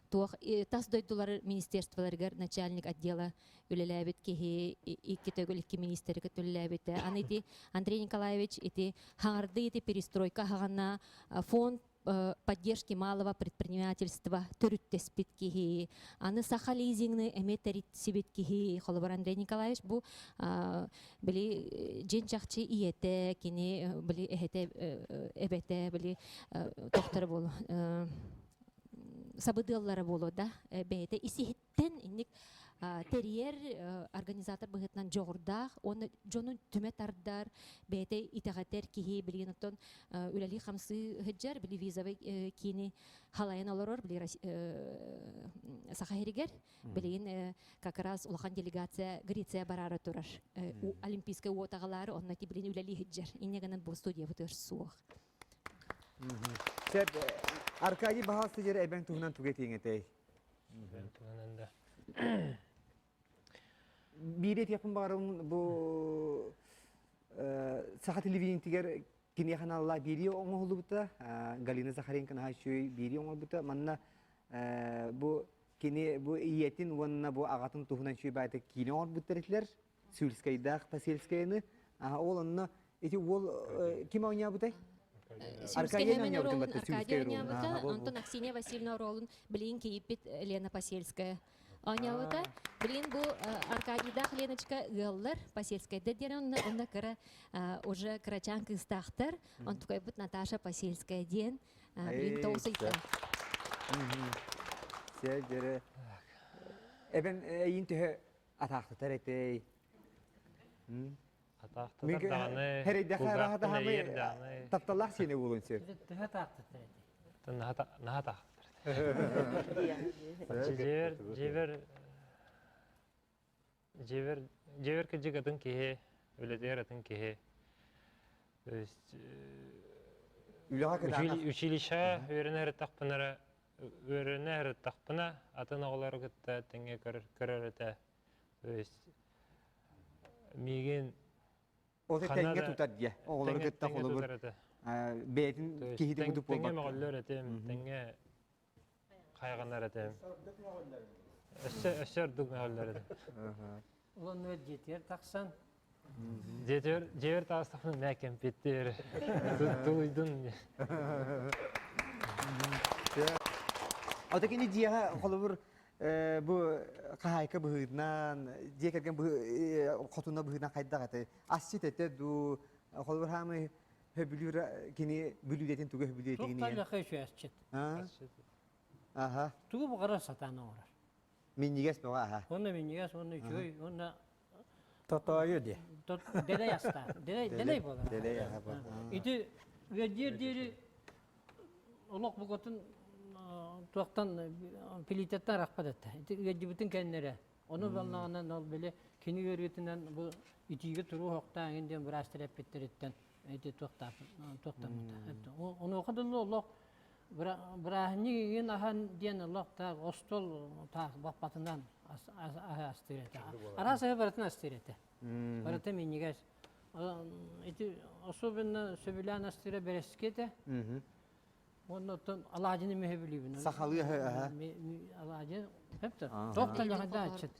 туох тас дойдулар министерстволарыгар начальник отдела үлэлээбит киһи, икки төгүл икки министрге үлэлээбит. Аны ити Андрей Николаевич ити хаҥарды ити перестройка хаҕана фонд поддержки малого предпринимательства төрүттеспит киһи, аны саха лизингны эмиэ тэритсибит киһи. Холобур, Андрей Николаевич бу били дьин чахчы ийэтэ, кини били эһэтэ, эбэтэ, били тохторо буолу сабыдыаллара буолуо да бэйэтэ исиһиттэн инник тэрийэр организатор быһыытынан дьоҕурдаах уонна дьону түмэ тардар бэйэтэ итэҕэтэр киһи. Билигин оттон үлэлии хамсыы сылдьар, били визовый киини халайан олорор, били Саха сиригэр билигин как раз улахан делегация Греция бараары турар, олимпийскай уот аҕалаары, онно ити билин үлэлии сылдьар. Инньэ гынан бу студиябытыгар суох. Сөп, Аркадий баһаалыста дьэр эбэҥ туһунан тугу этиэҥ этэй? Эбэҥ туһунан да. Биири этиэхпин баҕарабын бу саха телевидениетигэр киниэхэ аналлаах биэрии оҥоһуллубута. Галина Захаренко наһаа үчүгэй биэрии оҥорбута. Манна бу кини бу ийэтин уонна бу аҕатын туһунан үчүгэй баайта киинэ оҥорбуттар этилэр. Сюльскайдаах Посельскаяны. Ол онно ити уол ким оонньообутай? Аркадий оонньообутун Аркадий оонньообута, онтон Аксинья Васильевна оруолун билигин кийиппит Лена Посельская оонньообута. Билигин бу Аркадийдаах Леночка ыаллар Посельскайда диэн онно кыра уже кырачаан кыыстаахтар. Онтукайбыт Наташа Посельская диэн билигин тоҕус ыйда. Сэ Эбэн эйин төһө атаахтатар этэй? Атаахтатар даҕаны, Хэрэйдэхэ кулгаахтан эйиэр даҕаны. Тапталлаах сиэнэ буолуон сөп. Төһө атаахтатар этэй? Наһаа атаахтатар этэ. Дьиэбэр, дьиэбэр Дьиэбэр дьиэбэр кырдьык атын киһи, үлэтигэр атын киһи. То есть Үлэҕэ кытаанах. Училищеҕа үөрэнэ сырыттахпына эрэ үөрэнэ сырыттахпына атын оҕолору кытта тэҥҥэ көрөр этэ. То есть миигин Ол тэҥҥэ тутар дьэ. Оҕолору кытта холобур бэйэтин киһитин курдук буолбакка. Тэҥҥэ мөҕөллөр этим, тэҥҥэ хайҕанар этим. Өссө өссө ордук мөҕөллөр этим. Ол оннугар дьиэтигэр тахсан Дьиэтигэр дьиэбэр таҕыстахпына мээ кэмпиэттиир тулуйдун. Ото кини дьиэҕэ холобур бу хаһаайка быһыытынан, дьиэ кэргэн хотуна быһыытынан хайдах этэй? Асчыт этэ дуу, холобур хаамай хөбүлүүр кини бүлүүдэтин тугу хөбүлүүр этигин Туох үчүгэй асчыт. Аха. Тугу баҕарар сатаан оҥорор. Минньигэс бөҕө аха. Уонна минньигэс, уонна үчүгэй, уонна Тотоойу дии. Дэлэй астаах. Дэлэй, дэлэй буолар. Дэлэй аха буолар. Ити үөддиэр диэри олох букатын туохтан плитаттан арахпат этэ. Ити ыалдьыбытын кэннэрэ. Ону баллаҕынан ол били кини ыарыытынан бу итиигэ туруу хоктаан иҥин диэн быраастар эппиттэриттэн ити туохтаабыта. Онуоха дылы олох бырааһынньык игин аһан диэн олох таах остуол таах баппатынан астыыр этэ. Араас аһы барытын астыыр этэ. Барыта минньигэс. Ити особенно сөбүлээн астыыра бэрэски этэ. Уонна оттон алаадьыны мүһэ билибин. Сахалыы аһы. Алаадьы хепте. Тоқ талаҕа аччыт.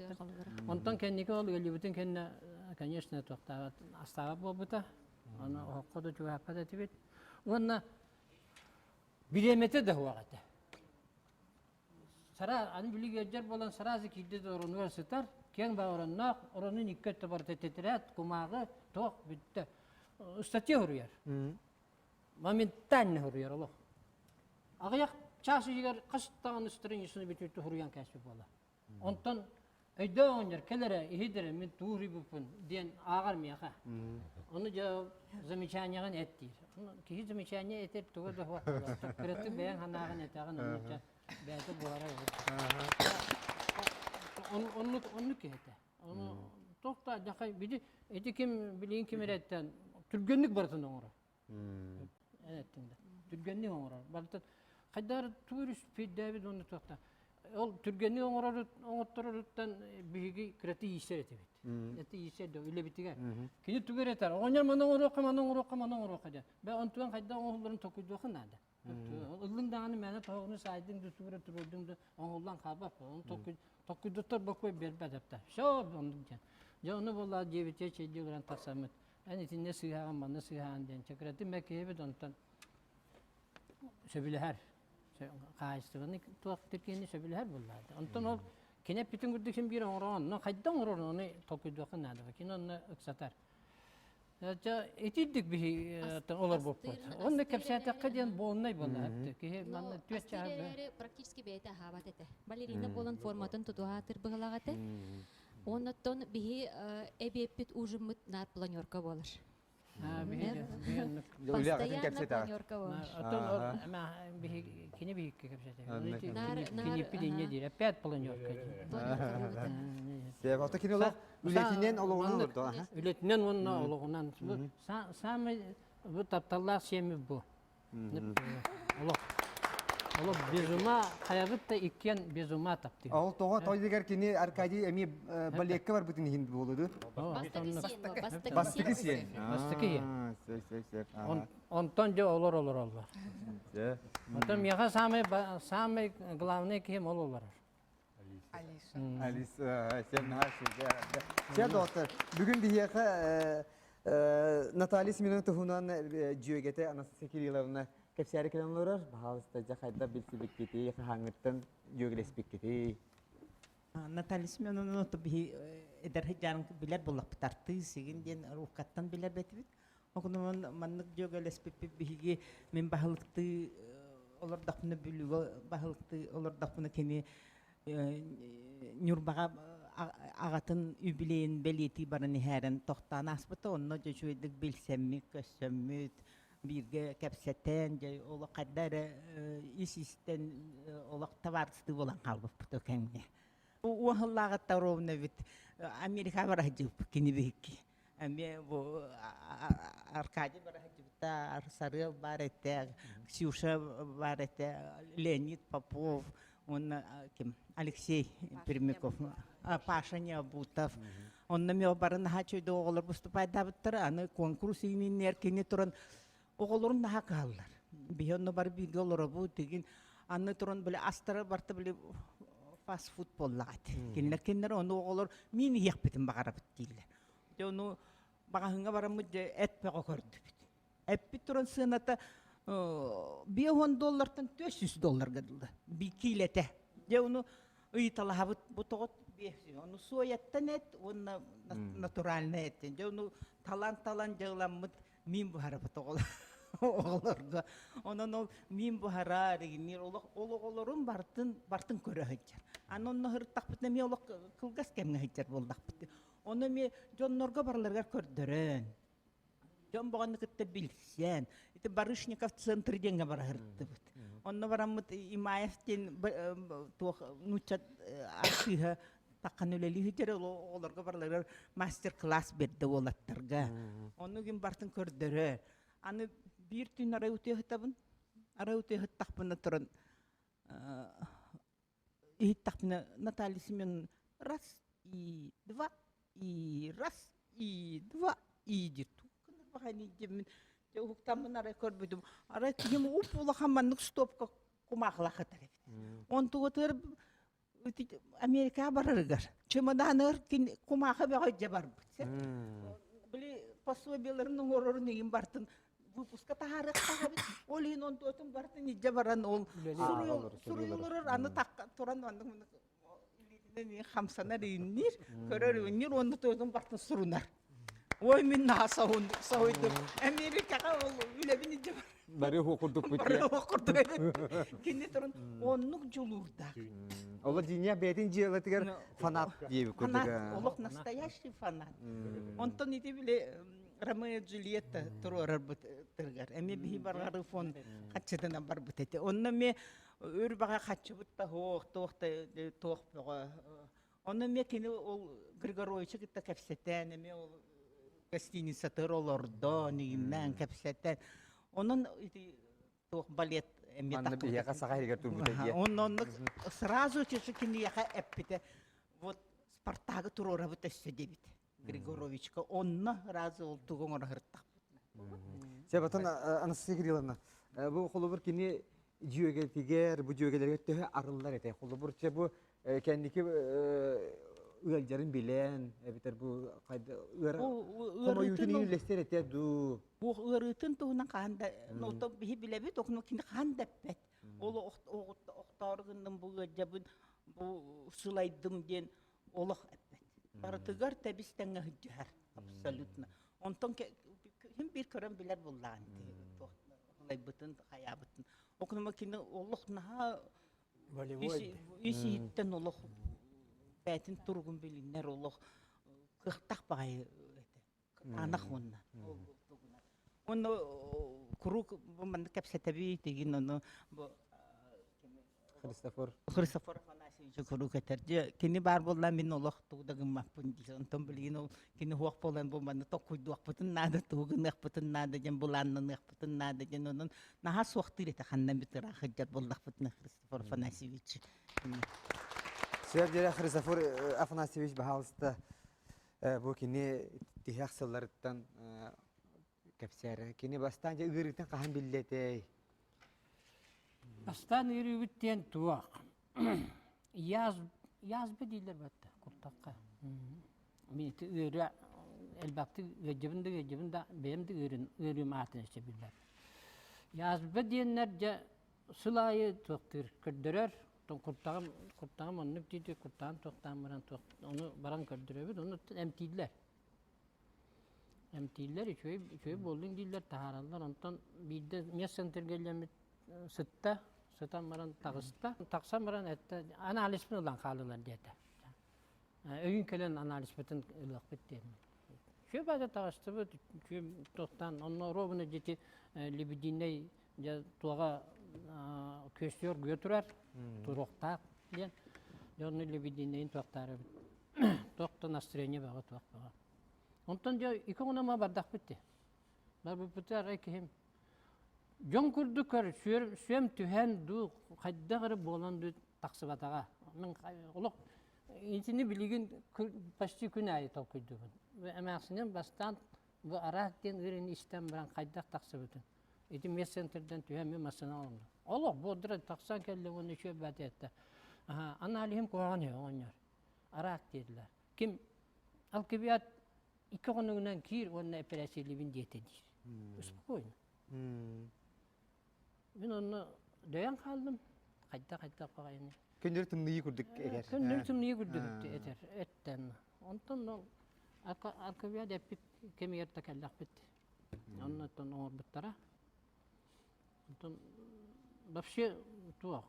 Онтон кэнники ол өлүбүтүн кэннэ, конечно, туохтаабат астаабат буолбута. Аны оһоххо да чугаһаппат этибит. Уонна бириэмэтэ да суох этэ. Сара, аны били ыалдьар буолан сразу киирдэ да оронугар сытар, киэҥ баҕа оронноох, оронун икки өттө барыта тэтэрээт, кумааҕы, туох бүттэ. Статья суруйар. Моментально суруйар олох. Аҕыйах чаас иһигэр хас даҕаны страницаны бүтүртү суруйан кээспит буолар. Онтон өйдөөх оҕонньор кэл эрэ, иһит эрэ, мин тугу суруйбуппун диэн ааҕар миэхэ. Ону дьэ замечаниеҕын эт диир. Киһи замечание этэр туга да суох буолар. Кыратык бэйэҥ санааҕын этэҕин, ону дьэ бэйэтэ буолара Оннук оннук киһи этэ. Ону туох да дьахай били ити ким билигин ким эрэттэн түргэнник барытын оҥорор. Эн эттиҥ да. Түргэнник оҥорор. Барыта хайдаар тугу пейдээбит уонна туохта. Ол түргэнник оҥорор оҥоттороруттан биһиги кыраты ииссэр этибит. Это ииссэр да үлэбитигэр. Кини тугу эрэ этэр. Оҕонньор маны оҥоруохха, маны оҥоруохха, маны оҥоруохха диэн. Бэ онтуган хайдах оҥоһулларын толкуйдуохха наада. Ыллыҥ даҕаны мээнэ тоһоҕону саайдыҥ да тугу эрэ туруордуҥ да оҥоһуллан хаалбат. Ону толкуйдуттар бокуой биэрбэт эптэ. Все оннук диэн. Дьэ ону буоллаа диэбитэ чэйдии олорон тахсаммыт. Эн итиннэ сыыһаҕын, манна сыыһаҕын диэн чэкирэтин мэкиһэбит онтон сөбүлэһэр. Хаһаайыстыбаны туох киһини сөбүлэһэр буоллаата. Онтон ол кини эппитин курдук син биир оҥороҕун, онно хайдах оҥорорун ону толкуйдуохха наада. Кини онно ыксатар. Дьэ итирдик биһи олорбуппут. Онно кэпсээтэххэ диэн буолнай буолла. Киһи манна түөрт чааһы практически бэйэтэ аһаабат этэ. Балерина буолан форматын тутуһаатыр быһылаах этэ. Оннуттан биһи эбиэппит ужиммыт наар планерка буолар. Постоянно планерка буолар. Оттон кини биһикки кэпсэтэ. Кини пидинье диир. Опять планерка. Ото кини олох үлэтинэн олоҕунан олорду. Үлэтинэн уонна олоҕунан. Самый бу тапталлаах сиэммит бу. Олох олох без ума хайабыт да иккиэн без ума таптыыр. Ол тоҕо тойдыгар кини Аркадий эмиэ балекка барбытын иһин буолуду. Бастакы сиэн. Бастакы сиэн. Онтон дьэ олор олороллор. Онтон миэхэ самый самый главный киһим ол олорор. Алиса. Алиса, сен наһаа Сен доҕоттор, бүгүн биһиэхэ Наталья Семеновна туһунан дьүөгэтэ Анастасия Кирилловна кэпсээри кэлэн олорор. Баһаалыста, дьэ хайдах билсибиккитий, хаһааҥҥыттан дьүөгэлэспиккитий? Наталья Семеновна биһи эдэр сыдьаан билэр буллахпыт артыыс игин диэн руккаттан билэр бэтибит. Окунуман маннык дьүөгэлэспиппит биһиги мин баһылыктыы олордохпуна Бүлүүгэ баһылыктыы олордохпуна кини Ньурбаҕа аҕатын юбилейын бэлиэтии баран иһээрэн тохтоон ааспыта. Онно дьэ үчүгэйдик билсэммит, көрсөммүт, бииргэ кэпсэтэн, дьэ олох хайда эрэ ис-истэн олох табаарыстыы буолан хаалбыппыт ол кэмҥэ. Уоһыллааҕытта ровно бит Америка бараһдьып кини биһикки. Эми бу Аркадий бараһдьыбыта, Сарыал бар этэ, Ксюша бар этэ, Леонид Попов, уонна ким Алексей Пермяков, Паша Необутов. Онно мен бары наһаа чөйдө оҕолор выступайдаабыттар, аны конкурс иининнэр кини туран оҕолорун наһаа кыһаллар. Биһи онно бары бииргэ олоробут, тигин аны туран били астара барта били фастфуд буоллаҕат. Кинилэр кинилэр ону оҕолор миин иһиэхпитин баҕарабыт дииллэр. Дьэ ону маҕаһыыҥҥа бараммыт дьэ эт бөҕө көрдүбүт. Эппит туран сыаната 50 доллартан 400 долларга дылы киилэтэ. Дьэ ону ыйыталаһабыт бу тоҕо ону суояттан эт уонна натуральный эт. Дьэ ону талан-талан дьыаламмыт миин буһарабыт оҕолорго. Онон ол миин буһарар, игинниир олох ол оҕолорун бартын бартын көрө сылдьар. Аны онно сырыттахпытына эмиэ олох кылгас кэмҥэ сылдьар буоллахпыт. Ону эмиэ дьоннорго барыларыгар көрдөрөн, дьон боҕону кытта билсэн, ити Барышников центр диэҥҥэ бара сырыттыбыт. Онно бараммыт Имаев диэн туох нуучча артыыһа таххан үлэлии сылдьар оҕолорго барыларыгар мастер-класс берде уолаттарга. Ону ким бартын көрдөрөр. Аны биир түүн арай утуйа Арай утуйа сыттахпына туран иһиттэхпинэ Наталья Семеновна раз и два и раз и два и диир баҕайы диэммин дьэ уһуктаммын арай көрбүтүм арай киһим уп улахан маннык стопка кумаахылаах ытар эбит онтугутугар Америкаҕа барарыгар чемоданыгар кумаахы бөҕө дьэ барбыт били пособиеларын оҥорорун иһин бартын выпуска таһаарыахтаах эбит. Ол иһин онтуотун барытын илдьэ баран ол суруйулларар аны туран оннук илиитинэн хамсанар иинниир, көрөр иинниир уонна туотун барытын сурунар. Ой, мин наһаа соһуйдум. Америкаҕа ол үлэбин илдьэ Бары курдук Бары курдук Кини туран оннук дьулуурдаах. Ола дьиҥэ бэйэтин дьыалатыгар фанат диэбит курдук. Фанат, олох настоящий фанат. Онтон ити били Ромео Джульетта туруорарбыт тыргар. Эми биһи баргары фон хаччытынан барбыт этэ. Онно ме өр баҕа хаччыбыт та хоох, туох та туох бөҕө. Онно ме кини ол Григоровичы кытта кэпсэтэн, эми ол гостиницатыгар олордо, нигиннээн кэпсэтэн. Онон ити туох балет эмиэ Манна биһиэхэ саха иһигэр турбута дии. Онно оннук сразу киниэхэ эппитэ. Вот Спартагы туруорабыт өссө диэбит. Григоровичка онно разы ол тугу оҥоро сырыттахпытына. Сэ батан Анастасия Кирилловна, бу холобур кини дьүөгэтигэр, бу дьүөгэлэригэр төһө арыллар этэ. Холобур, чэ бу кэнники ыалдьарын билэн, эбэтэр бу хомойуутун үллэстэр этэ дуу. Бу ыарыытын туһунан хаһан да, ну то биһи билэбит, окно кини хаһан да эппэт. Ол охтоору гынным бу ыалдьабын, бу сылайдым диэн олох эппэт. Барытыгар тэбис тэҥҥэ сылдьыһар абсолютно. Онтон ким биир көрөн билэр буллаҕын ылайбытын, хайаабытын. Окунума кини олох наһаа ис иһиттэн олох бээтин туругун билиннэр олох кыахтах баҕайы этэ. Кытаанах уонна. Уонна куруук бу маннык кэпсэтэбит игин ону бу Христофор. Христофор Афанасьевич куруук этэр. Дьэ, кини баар буолла мин олох тугу да гыммаппын диир. Онтон билигин ол кини суох буолан бу манна токкуйдуохпутун наада, тугу гыныахпытын наада диэн былааннаныахпытын наада диэн онон наһаа суохтуур этэ ханна эмит ыраах сылдьар буоллахпытына Христофор Афанасьевич. Сөп дьэрэ Христофор Афанасьевич баһаалыста Бу кини тиһэх сылларыттан кэпсээрэ. Кини бастаан дьэ ыарыытын хаһан биллэ этэй? Бастаан ыарыыбыт диэн туох? Язба дииллэр батта куртахха. Мин ити ыарыы элбэхтик ыалдьабын да ыалдьабын да бэйэм да ыарыым аатын өссө билбэппин. Язба диэннэр дьэ сыл аайы туохтуур көрдөрөр куртаҕым куртаҕым оннук дии куртаҕым туохтаан баран туох ону баран көрдөрөбүт ону эмтииллэр эмтииллэр үчүгэй үчүгэй буоллун дииллэр таһаараллар онтон биирдэ медцентргэ сытта сытан баран таҕыста тахсан баран эттэ анализпын ылан хааллылар диэтэ өйүн кэлэн анализпытын ылыахпыт диэн үчүгэй баата таҕыстыбыт үчүгэй туохтаан онно ровно дети лебединый дьэ туоҕа күөстүү оргуйа турар туруохтаах диэн. Дьэ онно лебединэйин туохтаарыбыт. Туох да настроение бөҕө туох бөҕө. Онтон дьэ икки оҕономо бардахпыт дии. Барбыппытыгар арай киһим дьон курдук көр сүөм түһэн дуу хайдах эрэ буолан дуу тахсыбатаҕа. Мин олох итини билигин почти күн аайы толкуйдуубун. Эмээхсиним бастаан бу араак диэн ыарыыны истэн баран хайдах тахсыбытын. Ити медцентрдэн түһэн мин массыына оҥордум. Олох буолдура тахсан кэллим уонна үчүгэй баата этте. Аха, аналиһым куһаҕан үһү оҕонньор. Араак диэтилэр. Ким алкивиат икки хонугунан киир уонна эпэрээссийэлиибин диэтэ диир. Спокойно. Мин онно дөйөн хааллым. Хайдах-хайдах баҕайыны. Күннэр тымныйыы курдук этэр. Күннэр тымныйыы курдук этэр. Эттэн. Онтон ол алкивиат эппит кэмигэр да кэллэхпит. Оннуттан оҥорбуттара. Онтон вообще туох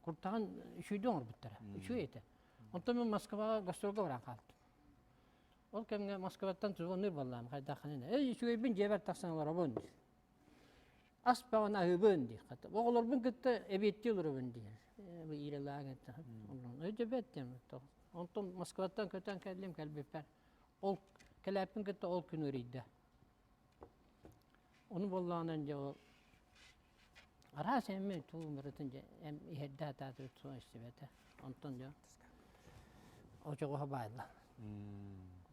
куртаҕын үчүгэйдик оҥорбуттара. Үчүгэй этэ. Онтон мин Москваҕа гастролга баран хаалтым. Ол кэмҥэ Москваттан звонныыр буоллаҕым хайдаххыный эй үчүгэйбин дьиэбэр тахсан олоробун диир. Ас баҕана аһыыбын диир. Оҕолорбун кытта эбиэттии олоробун диир. Иирэлээх Өйдөбөт диэн. Онтон Москваттан көтөн кэллим кэлбиппэр Ол кэлээппин кытта ол күн ыарыйда. Ону буоллаҕынан дьэ ол араас эми тугу барытын дьэ эм иһэрдэ сатаатыбыт суох истибэтэ. Онтон дьэ очоҕоһо баалла.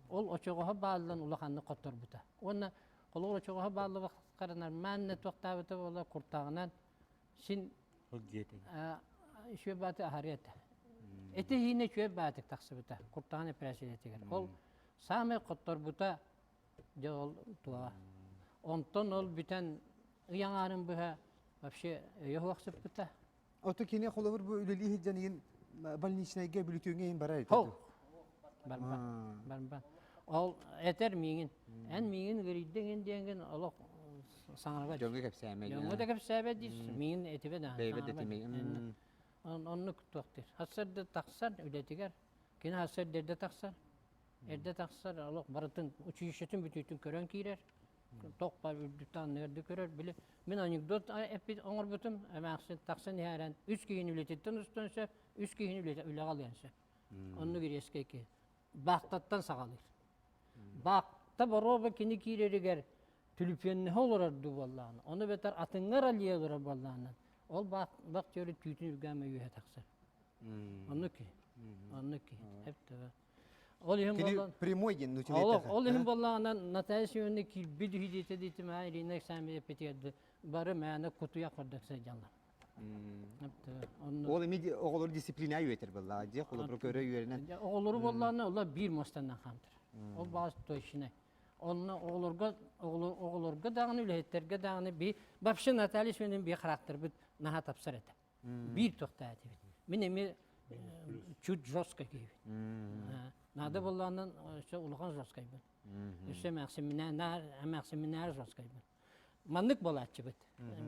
Ол очоҕоһо бааллан улаханнык хотторбута. Уонна холобур очоҕоһо бааллыбакка нормально туохтаабыта буолла куртаҕынан син Ол дьиэтин. Үчүгэй бааты аһарыа этэ. Эти иһиинэ үчүгэй баатык тахсыбыта куртаҕын эпэрээссийэтигэр. Ол саамай хотторбута дьэ ол туоҕа. Онтон ол бүтэн ый аҥаарын быһа вообще өйө суох сыппыта. Ото кини холобур бу үлэлии сылдьан иһин больничнайга бүлүтүөҥҥэ иһин барар этэ. Ол барбан барбан. Ол этэр миигин. Эн миигин ыарыйдыҥ диэҥҥин олох саҥарбат. Дьоҥҥо кэпсээмэ. Дьоҥҥо да кэпсээбэт диир. Миигин этибэ да. Бэйбэт этимэй. Оннук туох диир. Сарсыарда тахсар үлэтигэр. Кини сарсыарда эрдэ тахсар. Эрдэ тахсар олох барытын училищетын бүтүүтүн көрөн киирэр. Тох бар үрдүттэн анныгар да көрөр. Били мин анекдот эппит оҥорбутум эмээхсин тахсан иһээрэн үс киһини үлэтиттэн устуон сөп, үс киһини үлэҕэ алыан сөп. Оннук резкэй киһи. Баахтаттан саҕалыыр. Баахта боруоба кини киирэригэр түлүпүөннэһэ олорор дуу буоллаҕына, ону эбэтэр атыҥҥа раллия олорор буоллаҕына, ол баах бахтиоры түүтүн үргээмэ үөһэ тахсар. Оннук киһи. Оннук киһи. Эп Ол иһин Кини буоллан прямой диэн Ол, ол иһин буоллаҕына Наталья Семеновна киирбит үһү диэтэ диэтим аа Ирина Александровна эппитигэр бары мээнэ кутуйах курдук сылдьаллар. Ол эми оҕолору дисциплина үөтэр буоллаҕа дии, холобур көрө үөрэнэн. Оҕолору буоллаҕына олор биир муостанан хаамтар. Ол баҕас точно. Онно оҕолорго оҕолорго даҕаны үлэһиттэргэ даҕаны би вообще Наталья Семеновна би характербыт наһаа тапсар этэ. Биир туохтаа этибит. Мин эми чуть жестко киһибин. Наада буоллаҕынан өссө улахан жесткайбын. Өссө эмээхсиминээр эмээхсиминээр жесткайбын. Маннык буолааччыбыт.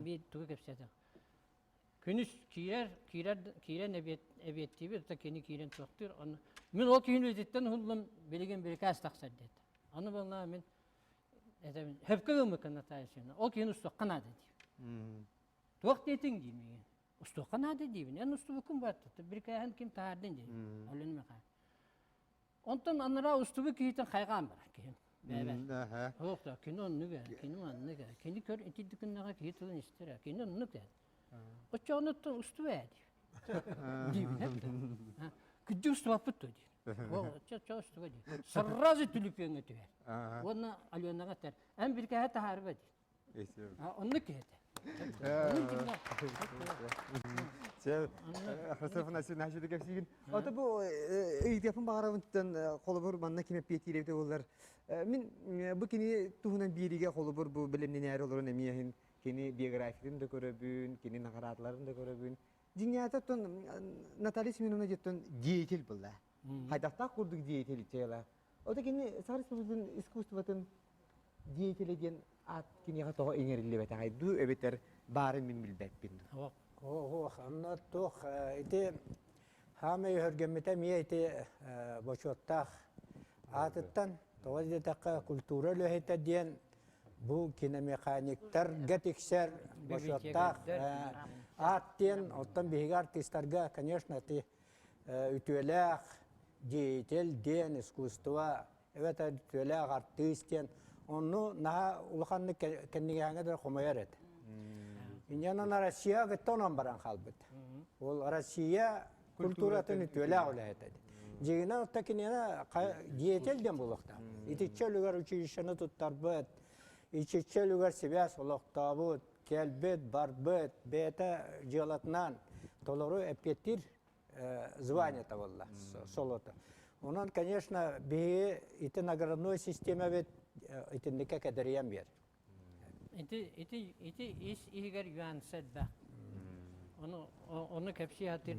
Биир тугу кэпсээтэх. Күнүс киирэр, киирэр, киирэн эбиэт, эбиэттиибит, да кини киирэн туохтуур. Ону мин ол киһини үлэтиттэн уһуллум, билигин бирикээс тахсар диэтэ. Аны буоллаҕа мин этэбин, хөпкө гыммыккын Наталья Семеновна, ол киһини устуохха наада диибин. Туох диэтиҥ диим миигин. Устуохха наада диибин. Эн устубуккун баатта, бирикээһин ким таһаардын диибин. Олен Михаил. Онтон анараа устубут киһитин хайҕаан барар киһим. Бэбэ. Ох да, кини оннук ээ, кини маннык ээ. Кини көр итирдик күннэҕэ киһи тылын истэр ээ. Кини оннук ээ. Оччоҕунуттан устуба ээ диир. Диибин эптэ. Күддү устубаппыт дуо диир. О, чо устуба диир. Сразу түлүпүөҥҥэ түһэр. Уонна Аленаҕа этэр, эн бирикээһи таһаарба диир. Оннук киһи этэ. Чэ, Хрусталев Афанасьевич наһаа кэпсиигин. Ото бу ыйытыахпын баҕарабын холобур манна ким эппиэттиир эбитэ буоллар. Мин бу кини туһунан биэриигэ холобур бу бэлэмнэнээри олорон эмиэ кини биографиятын да көрөбүн, кини наҕараадаларын да көрөбүн. Дьиҥнээхтэ оттон Наталья Семеновна диэттэн деятель была. Хайдахтаах курдук деятель чайла. Ото кини Саха Республикатын искусствотын деятелэ диэн аат киниэхэ тоҕо иҥэриллибэтэҕэй дуу эбэтэр баарын мин билбэппин дуу? Ох, онно туох ити хаамай өһөргөммүтэ эмиэ ити бочуоттаах аатыттан тоҕо диэтэххэ культура үлэһитэ диэн бу киномеханиктарга тиксэр бочуоттаах. Аат диэн, оттон биһиги артистарга, конечно, ти үтүөлээх деятель диэн искусство, эбэтэр үтүөлээх артыыс диэн, онну наһаа улаханнык кэннигээҥҥэ да хомойор этэ. Инньэнэн Россия кытта онон баран хаалбыт. Ол Россия культуратын үтүөлээх үлэһитэ. Дьиҥинэн отто киниэнэ деятель диэн буолуохтаах. Итиччэ үлүгэр училищены туттарбыт, итиччэ үлүгэр сибээс олохтообут, кэлбит, барбыт, бэйэтэ дьыалатынан толору эппиэттиир звание буолла, солото. Онон, конечно, биһиги ити наградной системабит итинникке кэдэрийэн биэр. Ити, ити, ити ис иһигэр нюанс элбэх. Ону, ону кэпсии сатыыр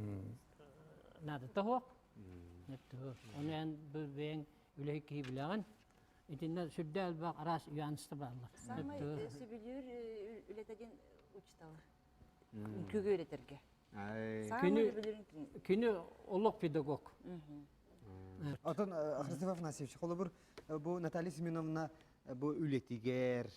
наадата суох. Ону эн бэйэҥ үлэһит киһи билэҕин. Итиннэ сүрдээх элбэх араас нюанста бааллар. Самай сөбүлүүр үлэтэ диэн учуутал. Үҥкүүгэ үөрэтэргэ. Кини, кини олох педагог. Отон Христофор Афанасьевич, холобур, бу Наталья Семеновна бу үлэтигэр,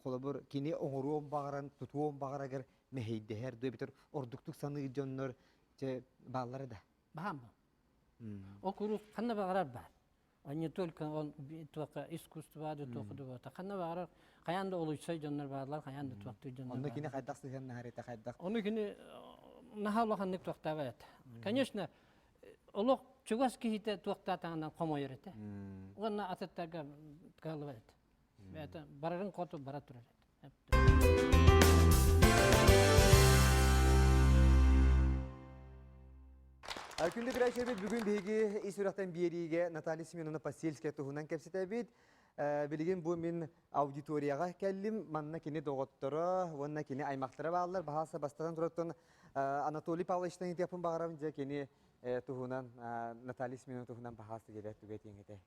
холобур, кини оҥоруон баҕаран, тутуон баҕарагар мэһэйдэһэр, дуо эбэтэр ордуктук саныыр дьоннор чэ бааллара да? Баһаам. Ол куруук ханна баҕарар баар. А не только он туохха искусство да туохха да буолта. Ханна баҕарар хайаан да олуйсай дьоннор бааллар, хайаан да туохтуур дьоннор. Онно кини хайдах сыһыаннаһар этэ, хайдах? Ону кини наһаа улаханнык туохтаабат этэ. Конечно, олох чугас киһитэ туохтаатаҕынан хомойор этэ. Уонна атыттарга кыаллыбат этэ. Это барарын хоту бара турар этэ. Күндү көрөөччүлэрбит бүгүн биһиги ис сүрэхтэн биэриигэ Наталья Семеновна Посельская туһунан кэпсэтэбит. Билигин бу мин аудиторияҕа кэллим. Манна кини доҕотторо уонна кини аймахтара бааллар. Баһаалса бастатан тураттан Анатолий Павловичтан ыытыахпын баҕарабын. Дьэ кини туһунан Наталья Семеновна туһунан баһаалса диэбэт түгэтиэҥ этэ.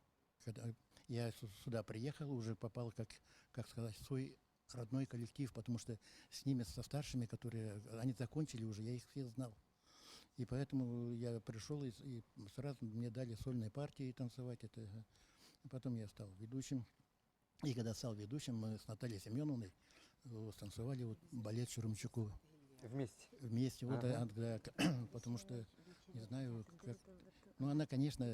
Когда я сюда приехал, уже попал, как, как сказать, в свой родной коллектив, потому что с ними, со старшими, которые, они закончили уже, я их всех знал. И поэтому я пришел и, и сразу мне дали сольные партии танцевать. Это. Потом я стал ведущим. И когда стал ведущим, мы с Натальей Семеновной станцевали вот балет Шурумчуку. Вместе? Вместе, вот, ага. да, потому что, не знаю, как... Ну, она, конечно,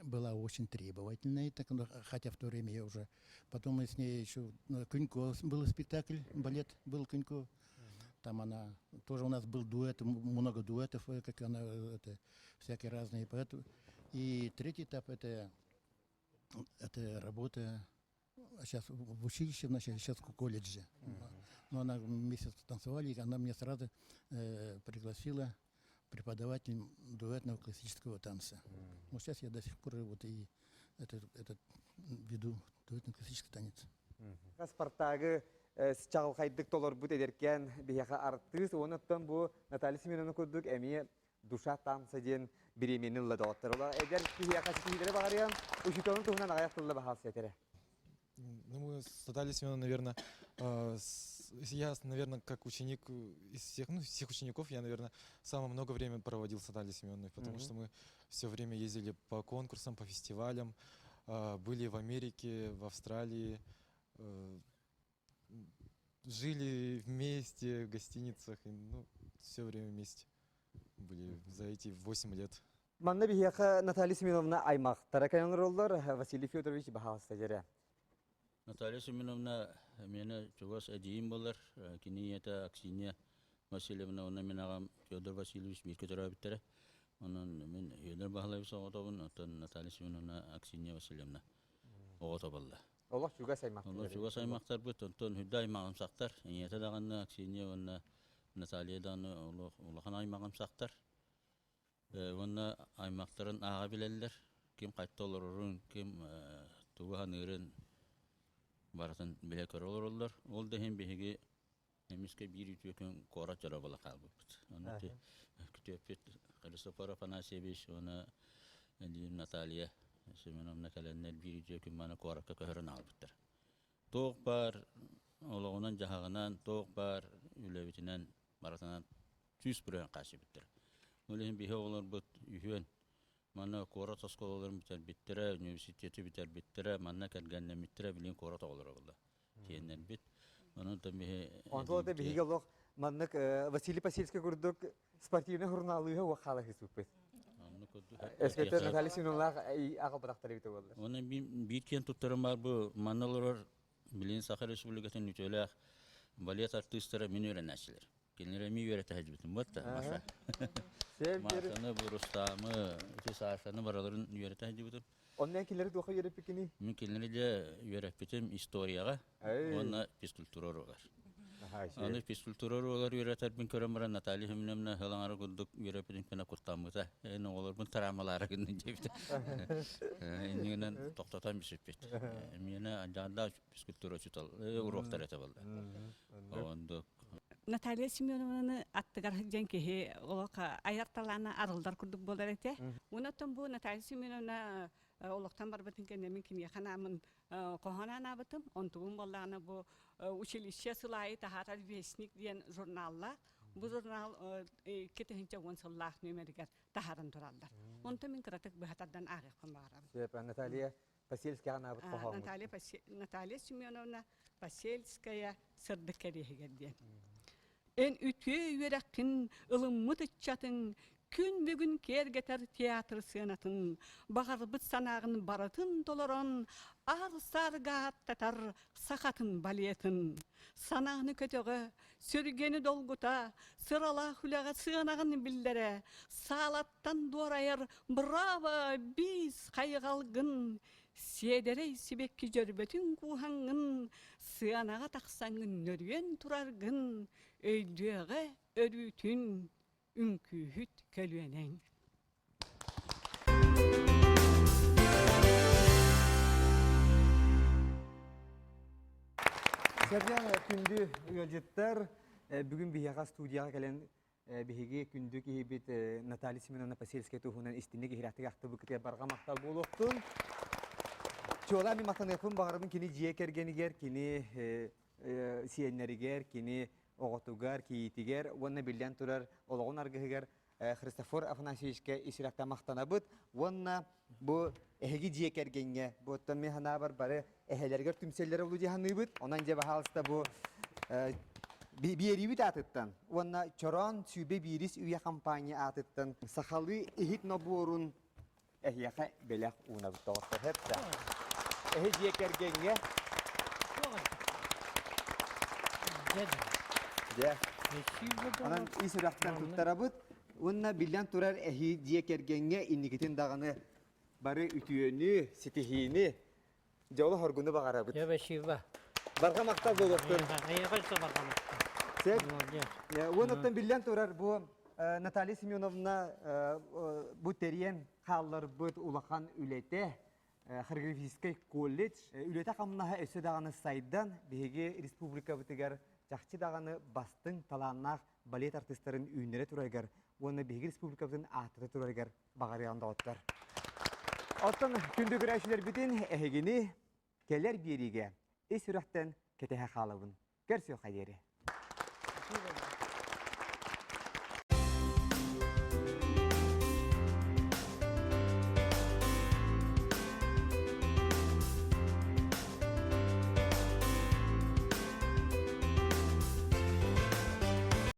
была очень требовательной, так, ну, хотя в то время я уже... Потом мы с ней еще... Ну, Кунько был спектакль, балет был Кунько. Там она... Тоже у нас был дуэт, много дуэтов, как она, это, всякие разные. Поэтому... И третий этап – это, это работа сейчас в училище вначале, сейчас в колледже. Но она месяц танцевали, и она меня сразу э, пригласила преподавателем дуэтного классического танца. Вот сейчас я до сих пор вот и этот, этот веду дуэтный классический танец. Спартагы чаҕылхайдык толорбут эдэркээн биһиэхэ артыыс, онуттан бу Наталья Семеновна курдук эмиэ душа танца диэн бириэмийэни ылла доҕоттор. Ола эдэр киһиэхэ ситиһиилэри баҕарыам, учууталын туһунан аҕыйах тылла баһаалса этэрэ. Ну, мы с Натальей Семеновной, наверное, я, наверное, как ученик из всех, ну, всех учеников, я, наверное, самое много времени проводил с Натальей Семеновной, потому что мы все время ездили по конкурсам, по фестивалям, были в Америке, в Австралии, жили вместе в гостиницах, и, ну, все время вместе были за эти 8 лет. Манна биһиэхэ Наталья Семеновна аймахтара кэлэн олороллор, Василий Федорович баһаалыста дьэрэ. Наталья Семеновна миэнэ чугас эдьиийим буолар. Кини ийэтэ Аксинья Васильевна уонна мин аҕам Федор Васильевич бииргэ төрөөбүттэрэ. Онон мин Федор Баһылаевич оҕотобун, оттон Наталья Семеновна Аксинья Васильевна оҕото буолла. Олох чугас аймахтар. Олох чугас аймахтарбыт, онтон үрдэ аймаҕымсахтар. Ийэтэ даҕаны Аксинья уонна Наталья даҕаны улахан аймаҕымсахтар. Уонна аймахтарын ааҕа билэллэр. Ким хайта олорорун, ким тугу саныырын барытын билэ-көрө олороллор. Ол да иһин биһиги эмискэ биир үтүө күн куорат дьоро буола хаалбыппыт. Ону күтүөппүт Христофор Афанасьевич уонна Наталья Семеновна кэлэннэр биир үтүө күн маны куоракка көһөрөн аҕалбыттар. Туох баар олоҕунан-дьаһаҕынан, туох баар үлэбитинэн барытынан 100% хааччыйбыттар. Ол иһин биһи оҕолорбут үһүөн манна куорат оскуолаларын бүтэрбиттэрэ, университеты бүтэрбиттэрэ, манна кэргэннэммиттэрэ билигин куорат оҕолоро буолла. Тиэннэрбит. Онон биһи Онтон биһиги олох. Маннык Василий Посельский курдук спортивный журналыыһа уох хаалаһыспыппыт. Эскөтө Наталья Семеновнаах аҕалбатахтар эбитэ буоллар. Оны биир киэн туттарым бар бу манна олорор билин Саха Республикатын үтүөлээх балет артыыстара мин үөрэнээччилэр. Кинилэр эмиэ үөрэтэ сылдьыбытым буолта. Маша. Машаны, Бурустаамы, ити Сашаны бараларын үөрэтэ сылдьыбытым. Онно кинилэри туохха үөрэппиккиний? Мин кинилэри дьэ үөрэппитим историяҕа уонна физкультура уруогар. Аны физкультура уруогар үөрэтэрбин көрөн баран Наталья Семеновна ылаҥара курдук үөрэппитин кэннэ куттаммыта. Эн оҕолорбун тараамалаары гыннын диэбитэ. Иннигинэн тохтотон бүсүппүт. Миэнэ адьаандаах физкультура учуутал уруоктар этэ буолла. Ондук. Наталья Семеновнаны аттыгар сылдьан киһи олох айар талаана арыллар курдук буолар этэ. Онон бу Наталья Семеновна олохтон барбытын кэннэ мин киниэхэ анааммын хоһоон анаабытым. Онтугум буоллаҕына бу училище сыл аайы таһаарар «Вестник» диэн журналлаах. Бу журнал 2010 сыллаах нүөмэригэр таһааран тураллар. Онтон мин кыратык быһа тардан ааҕыахпын баҕарабын. Сөп, Наталья Посельская анаабыт хоһооҥҥут. Наталья, Наталья Семеновна Посельская сырдык кэриэһигэр диэн. Эн үтүө үөрэххин ылыммыт ыччатыҥ күн бүгүн киэргэтэр театр сыанатын, баҕарбыт санааҕын барытын толорон, аар-саарга ааттатар сахатын балетын. Санааны көтөҕө, сүргэни долгута, сыралаах үлэҕэ сыанаҕын биллэрэ, саалаттан дуорайар браво, бис хайҕалгын, сиэдэрэй сибэкки дьөрбөтүн кууһаҥҥын, сыанаҕа тахсаҥҥын нөрүйэн тураргын өйдүөҕэ өрүүтүн үҥкүүһүт көлүөнэҥ. Сэргэх күндү ыалдьыттар, бүгүн биһиэхэ студияҕа кэлэн биһиги күндү киһибит Наталья Семеновна Посельская туһунан истинник иһирэхтик ахтыбыкытыгар барҕа махтал буолуохтун. Чуолаан мин махтаныахпын баҕарабын кини дьиэ кэргэнигэр, кини сиэннэригэр, кини оҕотугар, кийиитигэр уонна биллэн турар олоҕун аргыһыгар Христофор Афанасьевичка ис сүрэхтэн махтанабыт уонна бу эһиги дьиэ кэргэҥҥэ бу оттон мин санаабар бары эһэлэригэр түмсэллэрэ улуу дии саныыбыт. Онон дьэ баһаалыста бу биэриибит аатыттан уонна Чороон сүүбэ биирис үйэ компания аатыттан сахалыы иһит нобуорун эһиэхэ бэлэх уунабыт доҕоттор. Хэпсэ. Эһи дьиэ кэргэҥҥэ Дьэ. Онон ис сүрэхтэн туттарабыт. Уонна биллэн турар эһи дьиэ кэргэҥҥэ инникитин даҕаны бары үтүөнү, ситиһиини, дьолу хоргуну баҕарабыт. Спасибо. Барҕа махтал буолуохтун. Эйиэхэ өссө барҕа махтал. Сеп. Уонуттан биллэн турар бу Наталья Семеновна бу тэрийэн хаалларбыт улахан үлэтэ хореографическай колледж үлэтэ-хамнаһа өссө даҕаны сайдан биһиги республикабытыгар чахчы даҕаны бастыҥ талааннаах балет артыыстарын үүннэрэ турарыгар уонна биһиги республикабытын ааттата турарыгар баҕарыаҕын доҕоттор. Оттон күндү көрөөччүлэрбитин эһигини кэлэр биэриигэ ис сүрэхтэн кэтэһэ хаалабын. Көрсүөххэ диэри.